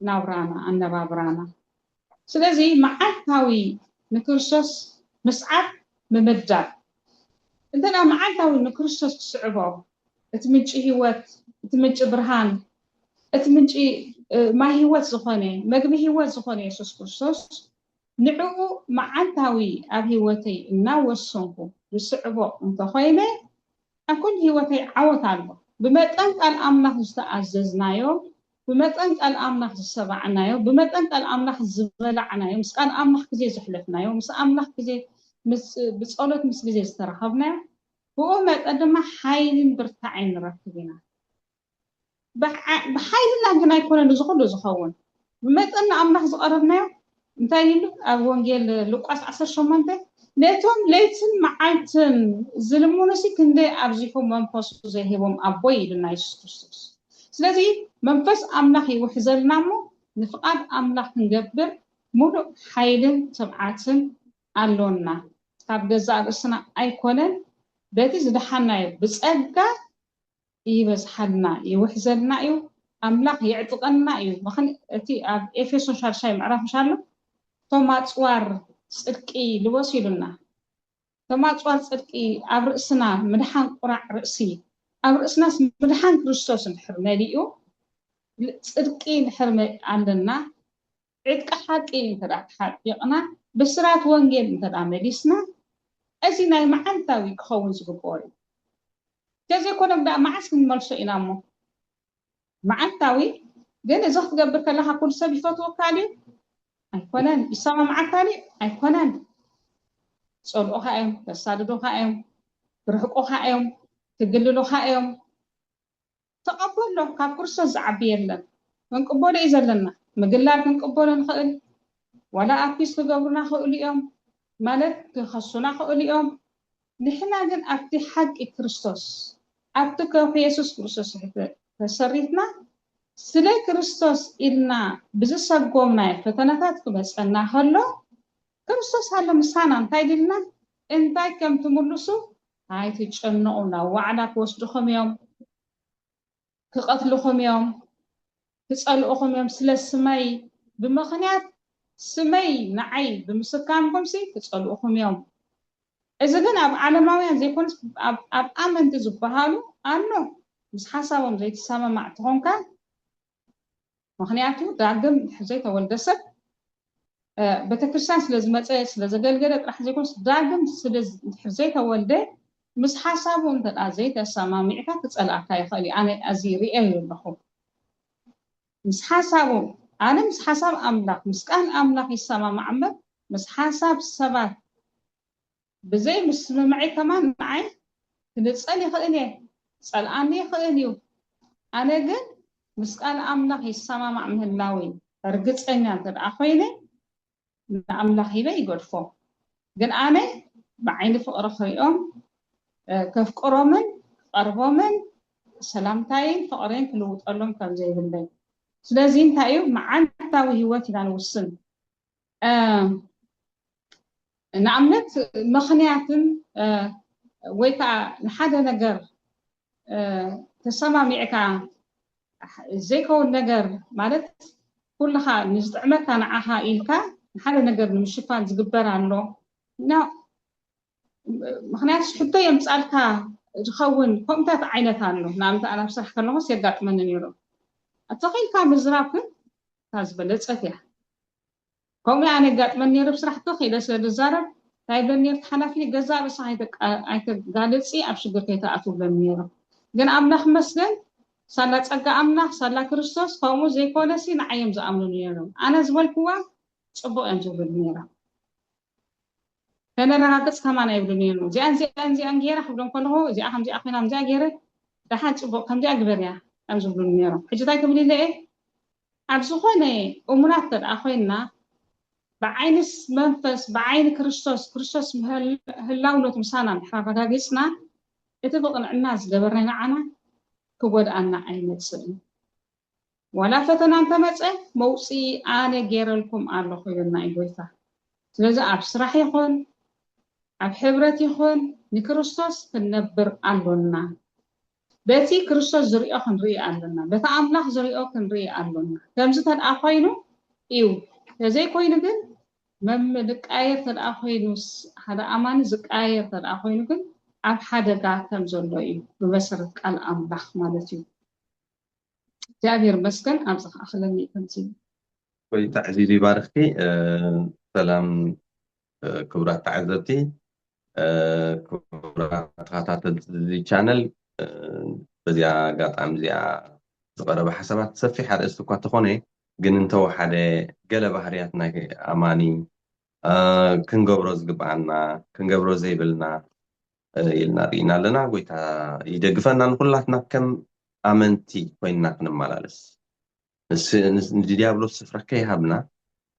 ናብራና፣ ኣነባብራና። ስለዚ መዓልታዊ ንክርስቶስ ምስዓብ ምምዳብ። እንተ ደኣ መዓልታዊ ንክርስቶስ ትስዕቦ፣ እቲ ምንጪ ህይወት፣ እቲ ምንጪ ብርሃን፣ እቲ ምንጪ፣ እ፣ ማይ ህይወት ዝኾነ፣ መግቢ ህይወት ዝኾነ የሱስ ክርስቶስ፣ ንዕኡ መዓልታዊ ኣብ ህይወተይ እናወሰንኩ ዝስዕቦ እንተኾይነ፣ ኣብ ኩሉ ህይወተይ ዓወት ኣሎ። ብመጠን ቃል ኣምላኽ ዝተኣዘዝናዮ፣ ብመጠን ቃል ኣምላኽ ዝሰማዕናዮ፣ ብመጠን ቃል ኣምላኽ ዝበላዕናዮ፣ ምስ ቃል ኣምላኽ ግዜ ዘሕለፍናዮ፣ ምስ ኣምላኽ ግዜ፣ ምስ፣ ብጸሎት ምስ ግዜ ዝተራኸብናዮ፣ ብኡ መጠን ድማ ሓይልን ብርታዕን ንረክብ ኢና። ብሓ-፣ ብሓይልና ግን ኣይኮነን እዚ ኩሉ ዝኸውን። ብመጠን ንኣምላኽ ዝቐረብናዮ እንታይ ኢሉ ኣብ ወንጌል ሉቃስ ዓሰርተ ሸሞንተ፣ "ነቶም ለይትን መዓልትን ዝልምኑሲ ክንደይ ኣብዚሑ መንፈሱ ዘይህቦም ኣቦይ" ኢሉና የሱስ ክርስቶስ። ስለዚ መንፈስ ኣምላኽ ይውሕዘልና እሞ ንፍቓድ ኣምላኽ ክንገብር ሙሉእ ሓይልን ትብዓትን ኣሎና። ካብ ገዛእ ርእስና ኣይኮነን፣ በቲ ዝደሓናዮ ብጸጋ ይበዝሓልና፣ ይውሕዘልና እዩ፣ ኣምላኽ የዕጥቀና እዩ። ምኽን-፣ እቲ ኣብ ኤፌሶን ሻድሻይ ምዕራፍ ምሽ ኣሎ፣ "እቶም ኣጽዋር ጽድቂ ልበሱ" ኢሉና። እቶም ኣጽዋር ጽድቂ ኣብ ርእስና ምድሓን ቁራዕ ርእሲ፣ ኣብ ርእስናስ ምድሓን ክርስቶስ እንድሕር መሊኡ፣ ጽድቂ እንድሕር መ-፣ ኣለና፣ ዕጥቂ ሓቂ እንተ ደኣ ተሓጢቕና፣ ብስራት ወንጌል እንተ ደኣ መሊስና፣ እዚ ናይ መዓልታዊ ክኸውን ዝግብኦ እዩ። እንተዘይኮነ ደኣ መዓስ ክንመልሶ ኢና እሞ? መዓልታዊ ግን እዚ ክትገብር ከለኻ ኩሉ ሰብ ይፈትወካ ድዩ? ኣይኮነን። ይሰማምዓካ ድዩ? ኣይኮነን። ጸልኡኻ እዮም፣ ከሳድዱኻ እዮም፣ ክርሕቁኻ እዮም፣ ክግልሉኻ እዮም። ተቐበሎ። ካብ ክርስቶስ ዝዓቢ የለን። ክንቅበሎ እዩ ዘለና። ምግላል ክንቅበሎ ንኽእል፣ ዋላ ኣኪስ ክገብሩና ክእሉ እዮም፣ ማለት ክኸሱና ክእሉ እዮም። ንሕና ግን ኣብቲ ሓቂ ክርስቶስ፣ ኣብቲ ከውሒ የሱስ ክርስቶስ ተሰሪትና፣ ስለ ክርስቶስ ኢልና ብዝሰጎምናዮ ፈተናታት ክመጸና ከሎ፣ ክርስቶስ ኣሎ ምሳና። እንታይ ድልና እንታይ ከም ትምልሱ ኣይትጨነቑ። ናብ ዋዕላ ክወስድኹም እዮም፣ ክቐትልኹም እዮም፣ ክጸልኡኹም እዮም። ስለ ስመይ፣ ብምኽንያት ስመይ ንዓይ ብምስካምኩምሲ ክጸልኡኹም እዮም። እዚ ግን ኣብ ዓለማውያን ዘይኮነስ ኣብ፣ ኣብ ኣመንቲ ዝበሃሉ ኣሎ። ምስ ሓሳቦም ዘይትሰማማዕ ተኾንካ፣ ምኽንያቱ ዳግም እንድሕር ዘይተወልደ ሰብ፣ እ፣ ቤተክርስትያን ስለ ዝመጸ፣ ስለ ዘገልገለ ጥራሕ ዘይኮነስ፣ ዳግም ስለ ዝ-፣ እንድሕር ዘይተወልደ፣ ምስ ሓሳቡ እንተ ደኣ ዘይተሰማሚዕካ ክጸልኣካ ይኽእል እዩ። ኣነ እዚ ርእየ ኣለኹ። ምስ ሓሳቡ፣ ኣነ ምስ ሓሳብ ኣምላኽ፣ ምስ ቃል ኣምላኽ ይሰማማዕ እምበር፣ ምስ ሓሳብ ሰባት ብዘይ ምስምምዐይ ከማን ንዓይ ክንጸል ይኽእል እየ፣ ክጸልኣኒ ይኽእል እዩ። ኣነ ግን ምስ ቃል ኣምላኽ ይሰማማዕ ምህላወይ ርግጸኛ እንተ ደኣ ኮይነ፣ ንኣምላኽ ሂበ ይገድፎ። ግን ኣነ ብዓይኒ ፍቕሪ ክሪኦም፣ እ፣ ከፍቅሮምን ክቐርቦምን ሰላምታይን ፍቕረይን ክልውጠሎም ከም ዘይብለይ። ስለዚ እንታይ እዩ? መዓልታዊ ህይወት ኢና ንውስን። እ፣ ንኣብነት ምኽንያትን፣ እ፣ ወይ ከዓ ንሓደ ነገር፣ እ፣ ተሰማሚዕካ ዘይከውን ነገር ማለት ኩልኻ ንዝጥዕመካ ንዓኻ ኢልካ ንሓደ ነገር ንምሽፋን ዝግበር ኣሎ። እና ምኽንያቱ ሕቶ የምጻልካ ዝኸውን ከምኡታት ዓይነት ኣሎ። ንኣብነት ኣነ ኣብ ስራሕ ከለኹስ የጋጥመኒ ነይሩ። ተኺኢልካ ምዝራብ ግን እታ ዝበለጸት እያ። ከምኡ ኣነ የጋጥመኒ ነይሩ፣ ኣብ ስራሕ ተኺኢለ ስለ ዝዛረብ፣ እንታይ ይብለኒ ነይሩ እቲ ሓላፊ፣ ገዛእ ርእስኻ ኣይተቃ-፣ ኣይተጋልጺ፣ ኣብ ሽግር ከይትኣትው ይብለኒ ነይሩ። ግን ኣምላኽ ይመስገን፣ ሳላ ጸጋ ኣምላኽ፣ ሳላ ክርስቶስ፣ ከምኡ ዘይኮነሲ ንዓይ እዮም ዝኣምኑኒ ነይሮም። ኣነ ዝበልክዋ ጽቡቕ እዮም ዝብሉኒ ነይሮም። ከነረጋግጽ ከማን ኣይብሉኒ ነይሮም። እዚኣን፣ እዚኣን፣ እዚኣን ገይረ ክብሎም ከለኹ፣ እዚኣ ከምዚኣ ኮይና፣ ከምዚኣ ገይረ፣ ደሓን ጽቡቕ፣ ከምዚኣ ግበር እያ እዮም ዝብሉኒ ነይሮም። ሕጂ እንታይ ክብል ኢለ እየ? ኣብ ዝኾነ እሙናት እንተ ደኣ ኮይንና፣ ብዓይንስ መንፈስ፣ ብዓይኒ ክርስቶስ፣ ክርስቶስ ምህል-፣ ህላውነቱ ምሳና እንድሕር ኣረጋጊጽና፣ እቲ ብቕንዕና ዝገበርናዮ ንዓና ክጎድኣና ኣይመጽእን። ዋላ ፈተና እንተመጸ፣ መውጽኢ ኣነ ገይረልኩም ኣለኹ ይብለና እዩ ጎይታ። ስለዚ ኣብ ስራሕ ይኹን፣ ኣብ ሕብረት ይኹን፣ ንክርስቶስ ክንነብር ኣሎና። በቲ ክርስቶስ ዝሪኦ ክንርኢ ኣለና። በቲ ኣምላኽ ዝሪኦ ክንርኢ ኣሎና። ከምዚ ተድኣ ኮይኑ እዩ። ተዘይኮይኑ ግን መም-፣ ንቃየር ተድኣ ኮይኑስ፣ ሓደ ኣማኒ ዝቃየር ተድኣ ኮይኑ ግን ኣብ ሓደጋ ከም ዘሎ እዩ፣ ብመሰረት ቃል ኣምላኽ ማለት እዩ። እግዚኣብሔር ይመስገን፣ ኣብዚ ክኣኽለኒ እዩ ከምዚ። ጎይታ ኣዕዚዙ ይባርኽኪ። እ፣ ሰላም፣ እ፣ ክቡራት ተዓዘብቲ፣ እ፣ ክቡራት ተኸታተልቲ እዚ ቻነል፣ እ፣ በዚኣ ኣጋጣሚ እዚኣ ዝቐረበ ሓሳባት ሰፊሕ ኣርእስቲ እኳ ተኾነ፣ ግን እንተወሓደ ገለ ባህርያት ናይ ኣማኒ፣ እ፣ ክንገብሮ ዝግብኣና፣ ክንገብሮ ዘይብልና፣ እ፣ ኢልና ርኢና ኣለና። ጎይታ ይደግፈና፣ ንኹላትና ከም ኣመንቲ ኮይንና ክንመላለስ። ንስ-፣ ንስ-፣ ንዲያብሎስ ስፍራ ከይሃብና፣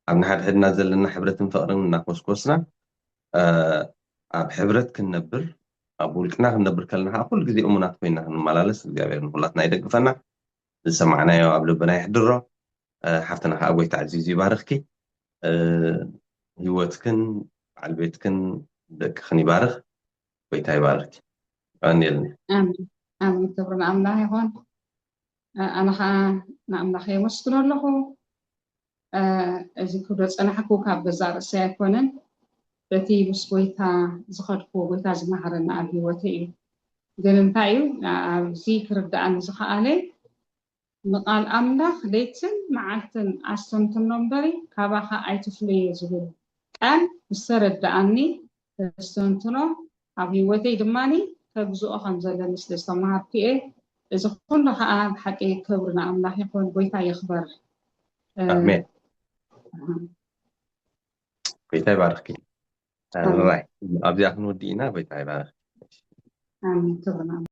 ኣብ ንሓድሕድና ዘለና ሕብረትን ፍቕርን እናኮስኮስና፣ እ፣ ኣብ ሕብረት ክንነብር፣ ኣብ ውልቅና ክንነብር ከለና ከዓ ኩሉ ግዜ እሙናት ኮይንና ክንመላለስ እግዚኣብሔር ንኹላትና ይደግፈና። ዝሰማዕናዮ ኣብ ልብና የሕድሮ። እ፣ ሓፍትና ከዓ ጎይታ ኣዕዚዙ ይባርኽኪ። እ፣ ህይወትክን በዓል ቤትክን ደቅኽን ይባርኽ። ጎይታ ይባርኽ። ቀንየልኒ። ኣሜን። ኣሜን። ክብሪ ንኣምላኽ ይኹን። እ፣ ኣነ ኸዓ ንኣምላኽ የመስግኖ ኣለኹ። እ፣ እዚ ክብሎ ጸናሕኩ ካብ ገዛእ ርእሰይ ኣይኮነን። በቲ ምስ ጎይታ ዝኸድኩዎ፣ ጎይታ ዝመሃረኒ ኣብ ህይወተይ እዩ። ግን እንታይ እዩ ኣብዚ ክርዳኣኒ ዝኸኣለ፣ ንቃል ኣምላኽ ለይትን መዓልትን ኣስተንትኖ እምበሪ ካባኻ ኣይትፍለዮ ዝብል ቃል ምስ ተረዳኣኒ፣ ተስተንትኖ ኣብ ህይወተይ ድማ ከግዝኦ ከም ዘለኒ ስለ ዝተማሃርኩ እየ። እዚ ኩሉ ከዓ ብሓቂ ክብሪ ንኣምላኽ ይኹን። ጎይታ ይኽበር። ኣሜን። ጎይታ ይባርኽኪ። ራይ ኣብዚኣ ክንወዲ ኢና። ጎይታ ይባርኽ። ኣሜን። ክብሪ